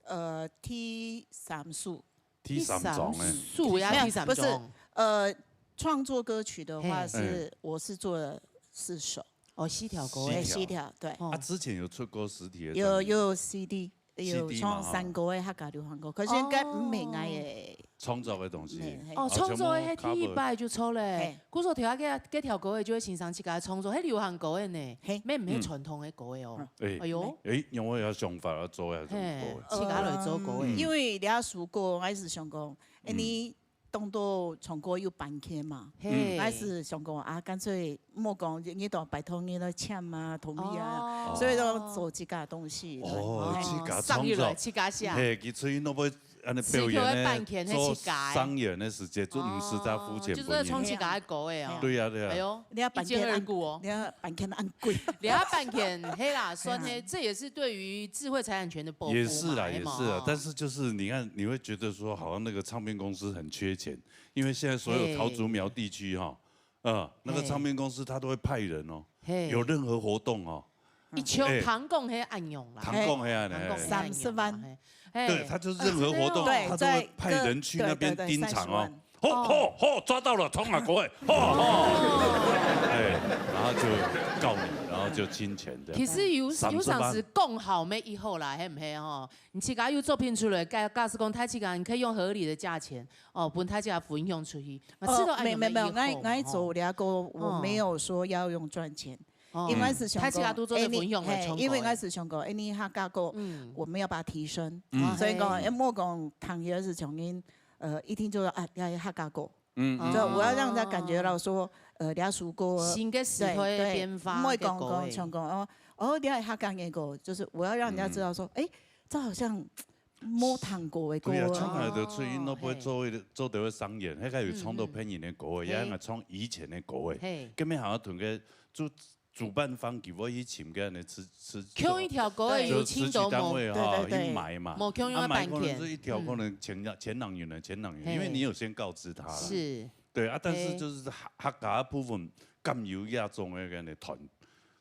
呃，第三首，第三种呢，数呀，第三不是种，呃，创作歌曲的话嘿是我是做了四首，哦，四条歌哎，诶，四条，对，哦啊，之前有出过实体的有专辑，有CD，有 CD 嘛唱山歌的客家流行歌，可是应该毋系我的，创作的东西嘿嘿哦，创作的迄第一摆就出咧嘿，故所头下个个条歌个就会欣赏自家创作，迄流行歌个呢，嘿咩毋系传统个歌个哦，哎哎哟，哎，用我个想法要做要怎么嘿做？，自家来做歌个，因为你要首歌，我是想讲，哎，你当多唱歌有版权嘛，嘿，我是想讲啊，干脆莫讲，你都拜托你来签啊，同意啊，哦所以说做自家的东西。哦，自家上一轮创作，自家写，嘿，佢出去那不安尼表演呢，自家个版权，做自家个商演的时节，做毋使在付钱哦就是要唱自家个歌个哦，对呀对呀，哎哟，你要版权一兼二顾哦。你要版权按贵，你要版权，嘿啦，算嘿，这也是对于智慧财产权的保护嘛也是啦，嘿嘛也是啦，但是就是你看，你会觉得说，好像那个唱片公司很缺钱，因为现在所有桃竹苗地区哈，呃，那个唱片公司他都会派人哦，嘿有任何活动哦，一球糖讲迄暗用啦，糖讲黑暗糖讲的，三十万嘿，对，他就是任何活动，对他都会派人去那边盯场哦对对对三十万。吼吼吼，抓到了，冲啊，各位，吼吼，哎，然后就告你，然后就侵权这样。其实有三十万有常时讲好没以后啦，系毋系吼？你自家有作品出来，假假使讲大自家，你可以用合理的价钱哦，分大自家分享出去。嘛，知道哦，没没没有，按有没有以后我我走了过，我没有说要用赚钱，哦因为是想大自家都做得分享来唱歌因为我是想讲，哎，你客家歌，我们要把它提升，嗯所以讲，嘿哎，莫讲唐也是从音，呃，一听就说啊，要客家歌，嗯所以我要让人家感觉到说，呃，你要首歌，新个时代的变化莫个歌诶讲讲像讲哦哦，你要客家个歌，就是我要让人家知道说，哎，这好像没听过的歌对啊，啊。唱来的出音都不会做为做得会商演，那个有唱到配音的歌位，也有唱以前的歌位，嘿根本好像同个主主办方给我去请个人吃吃，共一条歌个有就是请到市区单位无？哈对对对去买嘛，无共样的啊买可能版权是一条可能前两前两年的前两年，嘿因为你有先告知他了，是，对啊，但是就是客客家部分，敢有亚中的个团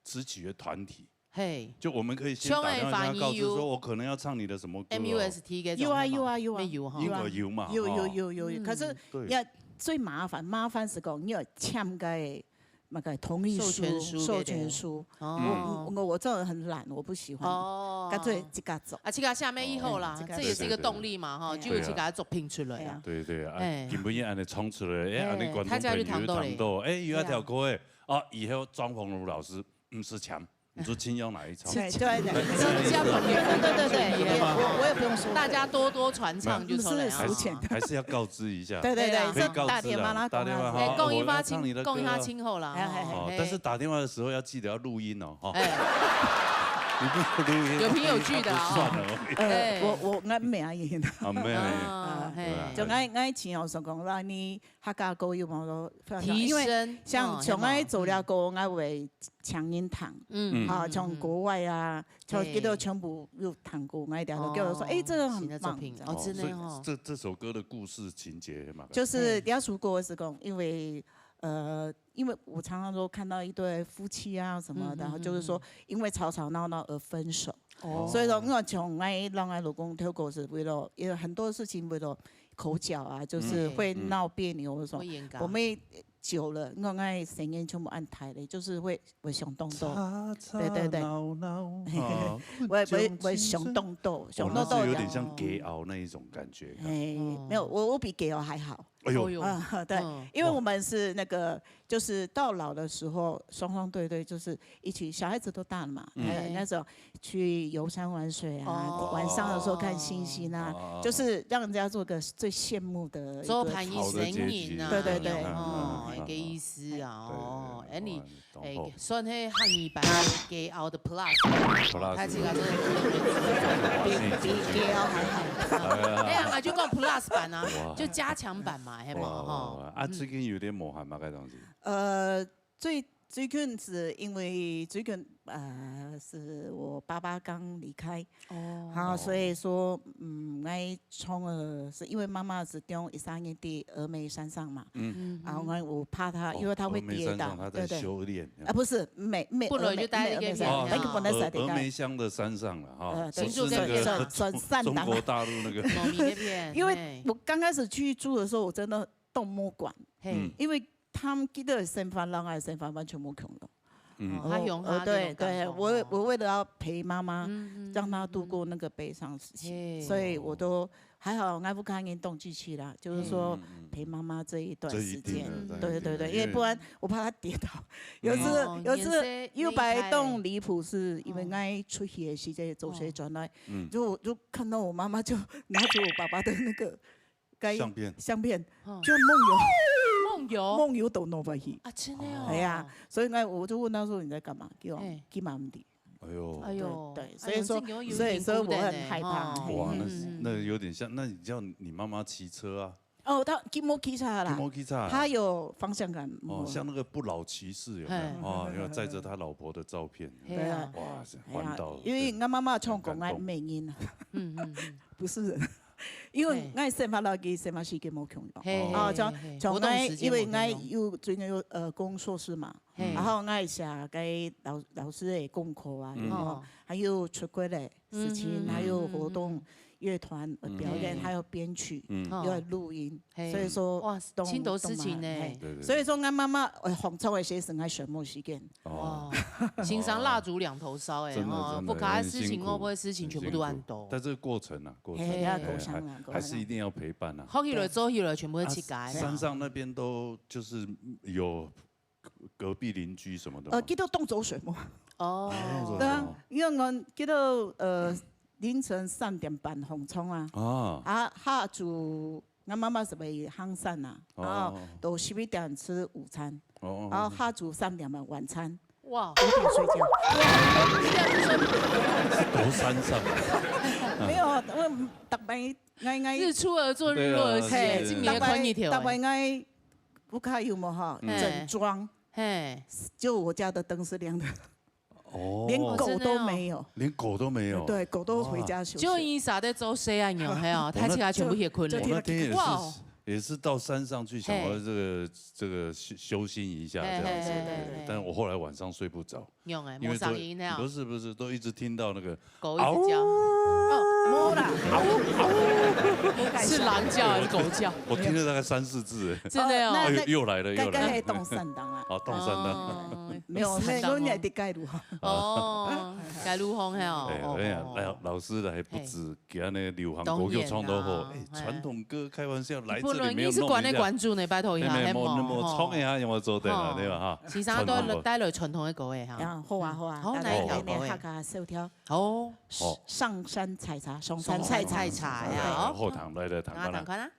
词曲的团体。嘿就我们可以先打电话跟他告知说，像那个翻译有我可能要唱你的什么歌哦。 ，M U S T 个有啊有啊有啊有哈应，该有嘛，有有哈有有有，嗯可是对要最麻烦麻烦是讲，你要签个那个同意书、授权书给授权书。哦我我我这人很懒，我不喜欢，哦干脆自家走。啊，自家下面以后啦哦，这也是一个动力嘛哈，对就有自家作品出来对啊啦。对对啊哎，今晡日安尼唱出来，哎，哎安尼观众大家就朋友有听到了听到，哎，有一条歌哎，啊，以后庄凤如老师毋使抢，你说青用哪一场？对对对，这样朋友对对对对，对我我也不用说，大家多多传唱就出来啊不是。付钱还是要告知一下，对对对啦对，可以告知打电话啦，了，打电话讲啊哎，哈，讲一发我要唱你的歌哦。青讲一下青好啦，哎哎哈哎哦，但是打电话的时候要记得要录音哦，哈。哎，你不要留言，有凭有据的啊。他不算了。呃，哎。我，我，我沒有。啊，沒有。啊，嘿。對啊。就𠊎，𠊎以前有想講，讓你客家歌有無？提升，因為像，哦，像𠊎做了歌，𠊎會請人彈。嗯。啊，嗯，嗯。像國外啊，像，對。佢都全部有彈過，𠊎一定要跟我說，哦，哎，這個很棒，新的作品，這樣。哦，真的哦。所以這，這首歌的故事情節嘛，就是，嘿。這首歌是講，因為，呃，因為我常常都看到一對夫妻啊什麼的，嗯，嗯，然後就是說，嗯，嗯。因為吵吵鬧鬧而分手。哦。所以說，我從𠊎摎𠊎老公透過是為了，因為很多事情為了口角啊，就是會鬧彆扭，嗯，嗯。我說，會冤家。我們久了，我𠊎生意全部恁大咧，就是會，會想當多。吵吵鬧鬧，對，對，對。啊，會，會，會想當多，哦，想當多。那是有點像煎熬那一種感覺。嘿，哦。沒有，我，我比煎熬還好。 哎喲。哎喲。啊，對，嗯。因為我們是那個，就是到老的時候，雙雙對對，就是一起，小孩子都大了嘛，嗯。呃，那種去遊山玩水啊，哦。晚上的時候看星星啊，哦。就是讓人家做個最羨慕的一個做伴一生人啊，好的結局。對，對，對。哦，嗯，嗯，嗯。一個意思啊，對，對，哦，對，哎，你，哇，懂。哎，算係客語版的煎熬的 plus，plus。他這個真的是比，比煎熬還好。哎呀，啊，就講 plus 版啊，哇。就加強版嘛，係嘛，哇，哇，吼。哇，啊，嗯。最近有點無閒嘛，該東西。呃，最，最近是因為最近，呃，是我爸爸剛離開，哦。啊，哦。所以說，嗯，𠊎唱的是因為媽媽是中一三年的峨眉山上嘛，嗯。嗯，然後𠊎，嗯。我怕她，哦，因為她會跌倒，峨眉山上她在，對，對。修煉。啊，不是，沒，沒，本來就待在那邊。峨眉，峨眉山，哦，那個本來是在那個。峨眉鄉的山上了哈，呃，對。不是那個中，中國大陸那個。某一個片，因為，嘿。我剛開始去住的時候，我真的都沒管，嘿。嗯。因為他們記得生活，讓愛生活完全無共樣。嗯。哦，他用他那種感覺，哦，對，對，我，哦。我為了要陪媽媽，嗯，嗯，讓她度過那個悲傷時期，嗯，嗯。嘿。所以我都，還好，𠊎屋下人當支持啦，就是說，嗯，嗯，嗯。陪媽媽這一段時間。這一定的，嗯。對，對，對，因為，因為不然我怕她跌倒。有一次，嗯。有一次，哦，有一擺當離譜，是因為，哦。𠊎出去的時間，坐車轉來，嗯。就，就看到我媽媽就拿著我爸爸的那個 該相片。相片，嗯。就夢遊。夢遊？夢遊到腦海去。啊，真的哦。哎呀，所以呢，我就問他說：「你在幹嘛？」給我，哎。給媽媽的。哎喲。哎喲，對，哎喲，所以說，這个有點，所以說我很害怕。孤單欸，哦。哇，那，嗯，嗯，嗯。那有點像，那你叫你媽媽騎車啊。哦，她，佢無騎車啦。佢無騎車啊。她有方向感，哦，嗯。像那個不老騎士有沒有？嘿。哦，要載著他老婆的照片。嘿啊。對啊。哇塞，哎呀，環島，因為𠊎媽媽像講，對，很感動。𠊎毋係人啊。嗯，嗯，嗯。不是人。 因為，嘿。𠊎生活落去，生活時間無共樣。嘿，哦，像，嘿，嘿。像𠊎，活動時間無共樣。因為𠊎有，最近有，呃，攻碩士嘛，嘿。然後𠊎寫該老，老師的功課啊，嗯。然後，哦。還有出國的事情，嗯，嗯，還有活動，嗯，嗯，嗯。樂團，呃，表演，嗯。還有編曲，嗯。又要錄音，嘿。所以說，哇，當，當忙，盡多事情呢。嘿。對，對，對。所以說，𠊎媽媽，呃，紅燒的時間，𠊎全無時間。 哦。哇，心上蠟燭兩頭燒欸，真的，哦，真的，屋下个事情，很辛苦，外背个事情全部都恁多。很辛苦。但這個過程啊，過程，嘿，要，哎，互相啦，還，互相。還是一定要陪伴啊。好起來，做起來，全部都自家。啊，山上那邊都就是有隔壁鄰居什麼的嗎？呃，佢兜當做什麼？哦。哦，當做什麼？對啊，因為𠊎佢兜，呃，凌晨三點半䟘床啊。哦。啊，下晝 𠊎媽媽係會行山啊，哦。然後到十一點食午餐，哦，哦，哦。然後下晝三點半晚餐，哇。五點睡覺。哇，你這樣子說，是多山上啊。沒有，因為逐擺，𠊎，𠊎，日出而作，日落而息，對啊，是。今暝个看日頭欸。逐擺，逐擺𠊎屋下有無哈，嗯。整裝，嘿。就我家的燈是亮的。 哦。連狗都沒有。哦，真的哦。連狗都沒有。對，狗都回家休息。哇。就因為啥在做事啊，你有，嘿哦，哇，那，大家全部也睏了。就，就，哇哦。我那天也是，也是到山上去想要這個，嘿。這個修，修心一下這樣子，嘿，嘿，嘿，嘿。但我後來晚上睡不著，用欸，因為都，沒聲音了。不是，不是，都一直聽到那個狗一直叫。嗷。哦，沒啦，嗷，嗷。是狼叫還是狗叫？我聽了大概三四次，哎。真的哦。哦，那，哎呦，又來了，又來了。該，該當山洞啊。哦，當山洞。哦。 沒有，沒有，山洞哦。那，那你還得蓋路。哦，蓋路風嘿哦，哎，哦，哎呀，哦，哦。哎呀，老師來，不止給他那個流行歌曲創作好，當然啦，哎，哎。傳統歌開玩笑，來這裡沒有弄一下。不能，你是管內管主呢，拜託一下，嘿，嘿，嘿，無，無，吼。創一下，有沒有做得啦，吼。對吧，哈？先生都帶來傳統的歌欸，哈。傳統歌。啊，好啊，好啊，嗯。好，來，哪一條歌欸？來，來，客家小調。好。好。上山採茶，上山採茶。上山採茶呀。哎，好聽，來，來，聽看啊。來，聽看啊。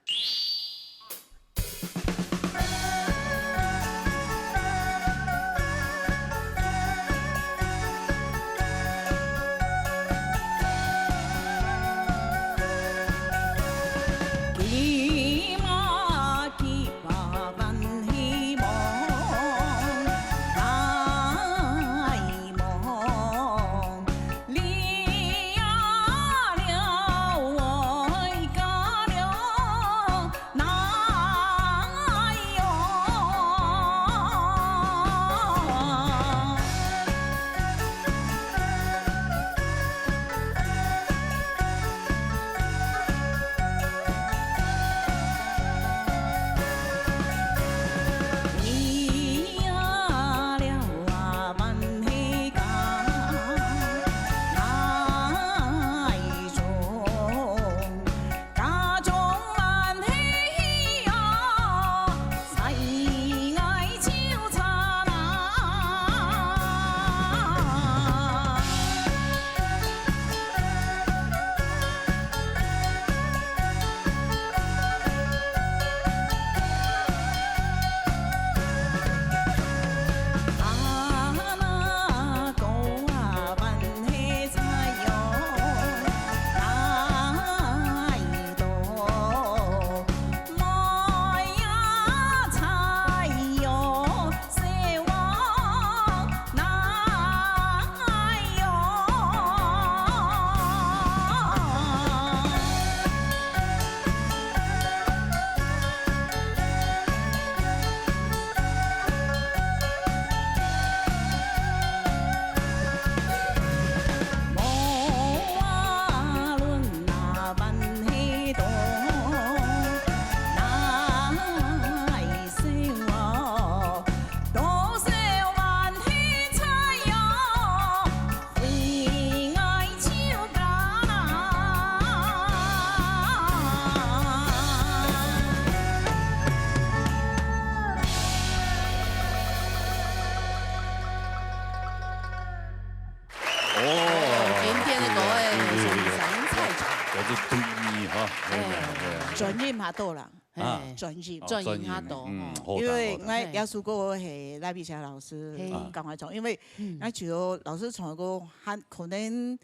啊，可以，可以，可以。轉音較多啦，啊。嘿。轉音。哦，轉音較多，轉音，嗯，吼。好聽，因為𠊎好聽。這首歌係賴碧霞老師，嘿。啊。教𠊎唱，因為嗯。𠊎覺得老師唱个歌，還可能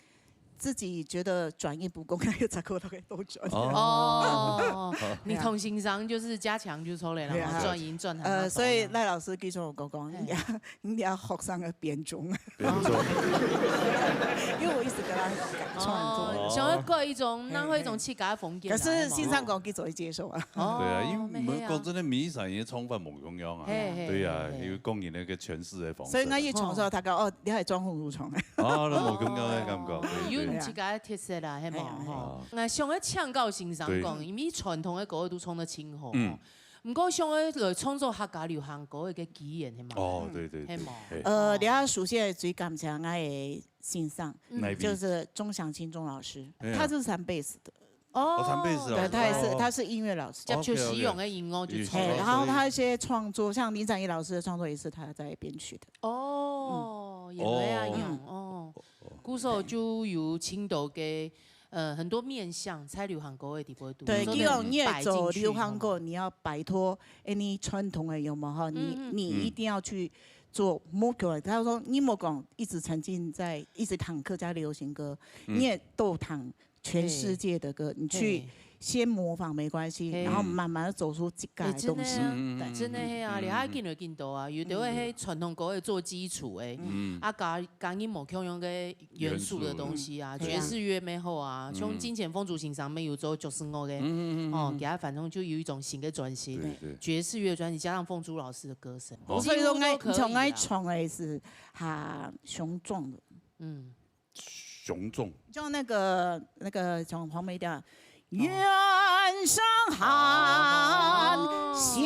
自己覺得轉音不夠，還有再過大概多轉。哦。哦，你同先生就是加強就出來了，對啊。轉音轉很好。呃，所以賴老師繼續有講講，嘿。你要，你要學生个變種。 變種。因為我一直跟他改創作。哦，想要過一種，嘿，那會一種自家的風格啦，可是先生講，佢做得接受啊。哦，對啊，因為無，沒有啊。講真的，每一個人的唱法無共樣啊。嘿，嘿，對啊，嘿，嘿。有個人那個詮釋的方式。所以𠊎一唱出來，佢講，哦，你還裝紅如床。哦，那無共樣的感覺，哦，對，對。有你自家的特色啦，係無？嘿，嘿。吼，哦。𠊎想要請教先生講，對。因為傳統的歌都唱得真好，嗯。毋過想要來創作客家流行歌的機緣，係無？哦，對，對，對，係無？嘿。呃，你要首先最感謝𠊎的 先生，哪一位？就是鍾祥清鍾老師，哎呀。他是彈貝斯的。哦，彈貝斯老師。對，他也是，哦。他是音樂老師。接觸西洋的音樂就出來。哎，然後他一些創作，像林展儀老師的創作也是他在編曲的。哦，也會啊，哦。用，哦。故所就有聽到个，呃，很多面向，在流行歌的地方都對，有基隆你也走流行歌，擺進去，你要擺脫，哎，你傳統的有沒有哈？你，嗯，嗯。你一定要去 做，莫講，他說你莫講，一直沉浸在，一直彈客家流行歌，嗯。你也都彈全世界的歌，你去先模仿沒關係，嘿。然後慢慢地走出自家的東西。哎，真的啊，對。嗯，嗯，嗯，真的係啊，嗯，嗯，你還見到見到啊，有的會係傳統歌會做基礎誒，嗯。啊，加，加入無共樣个元素的東西啊，元素。爵士樂也好啊，嗯。像之前鳳珠先生也有做爵士樂个，嗯，嗯，嗯，嗯。哦，給他反正就有一種新的轉型，對，對。爵士樂轉型加上鳳珠老師的歌聲。 哦。所以說，𠊎，幾乎都可以啦。從𠊎唱的是較雄壯的。嗯。雄壯。像那個，那個從黃梅調，遠山含笑。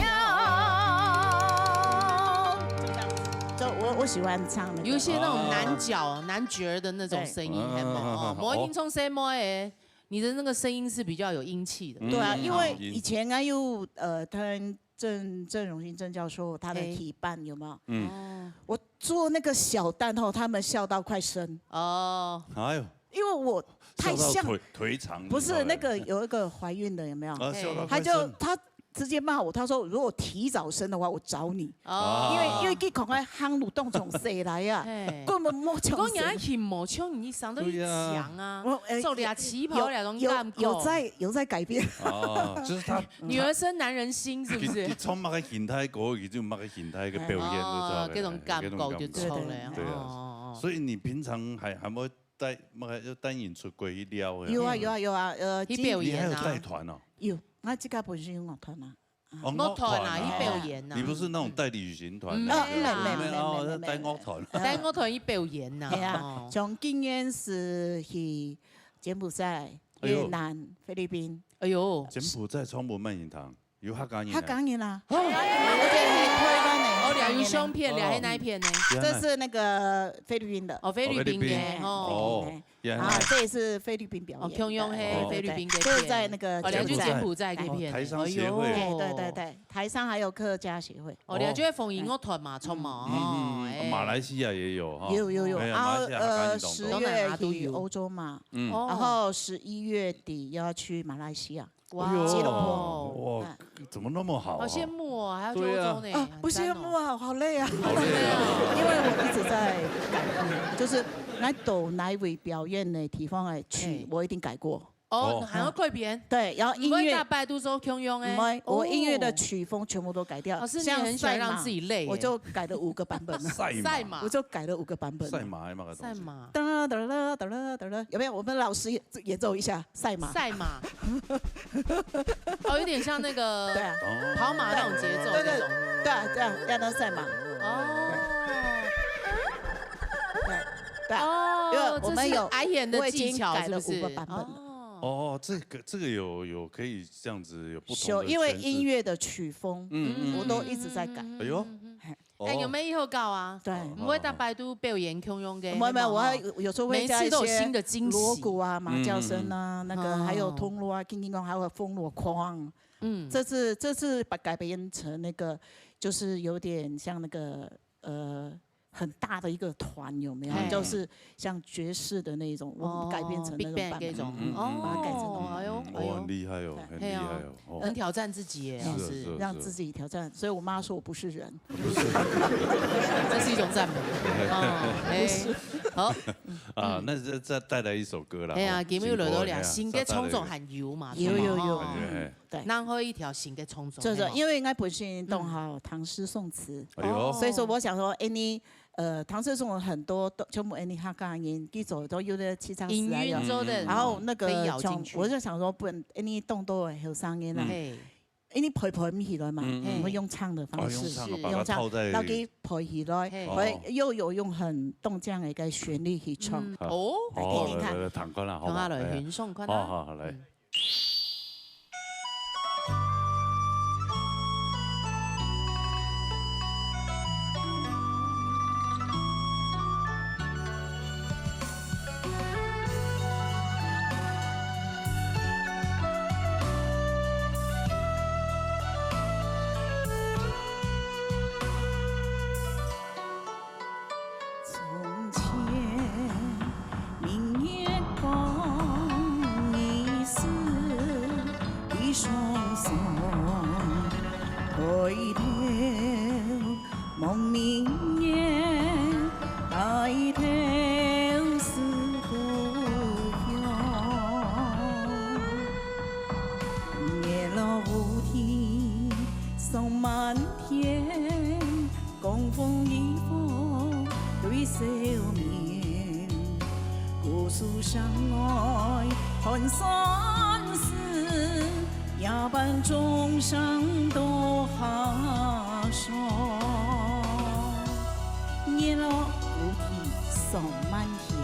哦。這樣子。就我，我喜歡唱那個。有一些那種男角，哦。男角兒的那種聲音，對。還有，哦，哦，哦。莫聽眾細妹誒，你的那個聲音是比較有英氣的。嗯，對啊，因為以前啊，有，呃，他們 鄭，鄭榮興鄭教授他的，嘿。體範有沒有？嗯。哦。我做那個小旦後，他們笑到快生。哦。哎呦，因為我太像，笑到腿，腿長，不是，你知道嗎？那個有一個懷孕的有沒有？啊，笑到快生。他就，他直接罵我，他說：「如果提早生的話，我找你。」哦。因為，因為佢趕快夯攏當從誰來啊，嘿。根本沒從誰。講你還挺無像你生到一強啊，對啊。我，哎，做倆旗袍倆都敢講。有，有在，有在改變。哦，就是他 女兒生男人心，是不是？佢，佢唱麼个形態歌，佢就麼个形態个表演，哦，就知道了，該種感覺就出來，該種感覺。對，對。對啊，哦，哦，哦。所以你平常還，還會帶，麼个，要帶人出國去尞个？有啊，有啊，有啊，呃，去表演啊。你還有帶團哦？有，𠊎自家本身有樂團啊。啊。哦，樂團啊，樂團啊。去表演啊。你不是那種帶旅行團那種？嗯，沒有啦。沒有，沒有，沒有，沒有，沒有。哦，帶樂團。帶樂團去表演啊。係啊，哦。從今年是去柬埔寨、哎呦。越南、菲律賓。 哎喲。柬埔寨唱無麼人聽，有客家人啊。客家人啊。哦。而且係台灣的，哦，倈有相片，倈係哪一片呢？哦。這是那個菲律賓的。哦，菲律賓个，哦，菲律賓。哦。哦，也很好。啊，這也是菲律賓表演的。哦，共樣係菲律賓个片。對，對，對，對，就是在那個哦，倈就柬埔寨个片呢。哦，台商協會。哎喲。哎，對，對，對，台商還有客家協會。哦，倈就係風音樂團嘛，唱嘛，嗯，嗯，嗯，哦，哎。馬來西亞也有哈。有，有，有。哎呀，啊，馬來西亞客家人當多。呃，十月去歐洲嘛，嗯。哦。然後十一月底又要去馬來西亞。 哇，哎喲，吉隆坡。哇，嗯。怎麼那麼好啊？好羨慕哦，還要去歐洲呢，對啊。啊，不羨慕啊，很讚哦。好累啊。好累啊。因為我一直在改變，就是𠊎到哪位表演的地方，哎，去，哎。我一定改過。哦，哦。還要改變？對，然後音樂，毋會逐擺都做共樣个。毋會，我音樂的曲風全部都改掉。哦。老師，你很喜歡讓自己累耶。像賽馬，我就改了五個版本了。賽馬。賽馬。我就改了五個版本了。賽馬係麼个東西？賽馬。 噠啦噠啦噠啦噠啦，有沒有？我們老師也，也奏一下賽馬。賽馬。哦，有點像那個，對啊。跑馬那種節奏，對，對，對，那種。對啊，這樣，這樣叫賽馬。哦。對，對啊。哦，因為我們有，這是矮眼的技巧，我已經改了五個版本了。是不是？哦。哦，這個，這個有，有可以這樣子有不同的詮釋。因為音樂的曲風，嗯，嗯，我都一直在改。嗯，嗯，嗯，嗯。哎喲。嘿。 哦。哎，有沒有以後搞啊？對。毋會逐擺都表演共樣个，沒有，沒有，我還有，有時候會加一些鑼鼓啊、每次都有新的驚喜。麻將聲啊，嗯，嗯，嗯。那個還有銅鑼啊，哦。叮叮咚，還有銅鑼框。嗯。這次，這次把改編成那個，就是有點像那個，呃，很大的一个团，有没有？嘿。就是像爵士的那一种，我们改编成那种版本。哦，big band 那种。嗯，嗯，嗯。哦，把它改成那种。哎呦，嗯，哎呦。哦，很厉害哦，对。很厉害哦，哦。很挑战自己耶，是啊，老师。是啊，是啊。让自己挑战，所以我妈说我不是人。不是。这是一种赞美。哦，哎，不是。好。啊，那再，再带来一首歌啦，哎呀，吼，今日又來到了新歌，新歌，哎呀，新个創作還有嘛，有，有，有。哦。哎，哎。 對。然後一條新个創作，這個，係無？因為𠊎本身當好唐詩宋詞，嗯。哎喲。所以說我想說，哎，你，呃，唐詩宋詞很多都，全部哎，你客家人，佢做都有个七七四啊，有。音韻做得，然後那個可以咬進去。像，我就想說，不然，哎，你當多个後生人啊，嗯。嘿。哎，你陪陪毋起來嘛，嗯，嗯。我們用唱的方式，哦，用唱的，把它套在，用唱，然後給陪起來，嘿。陪，哦。又有用很動聽的一個旋律去唱。嗯，好。哦，來聽聽看。好，來，來，來，聽看啦，好不好？聽下來，哎呀。欣賞看啊。好，好，好，來。嗯。 从前明月光，疑是地上霜。抬头望明月，低头思故乡。月落乌啼霜满天， 江枫渔火对愁眠，姑苏城外寒山寺，夜半钟声到客船。月落乌啼霜满天，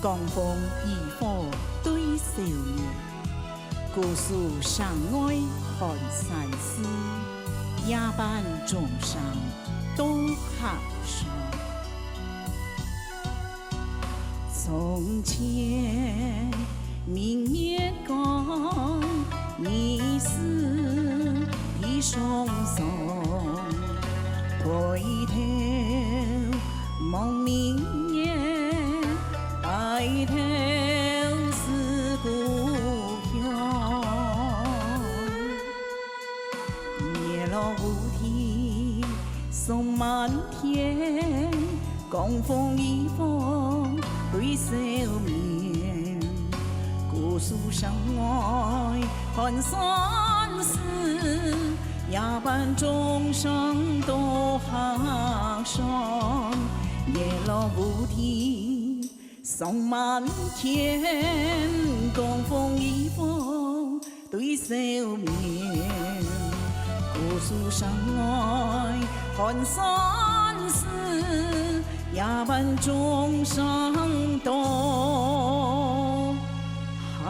江枫渔火对愁眠。 姑苏城外寒山寺，夜半钟声到客船。从前明月光，疑是地上霜。抬头望明月， 低头思故乡。月落乌啼霜满天，江枫渔火对愁眠。姑苏城外寒山寺，夜半钟声到客船。月落乌啼 霜满天，江枫渔火对愁眠。姑苏城外寒山寺，夜半钟声到客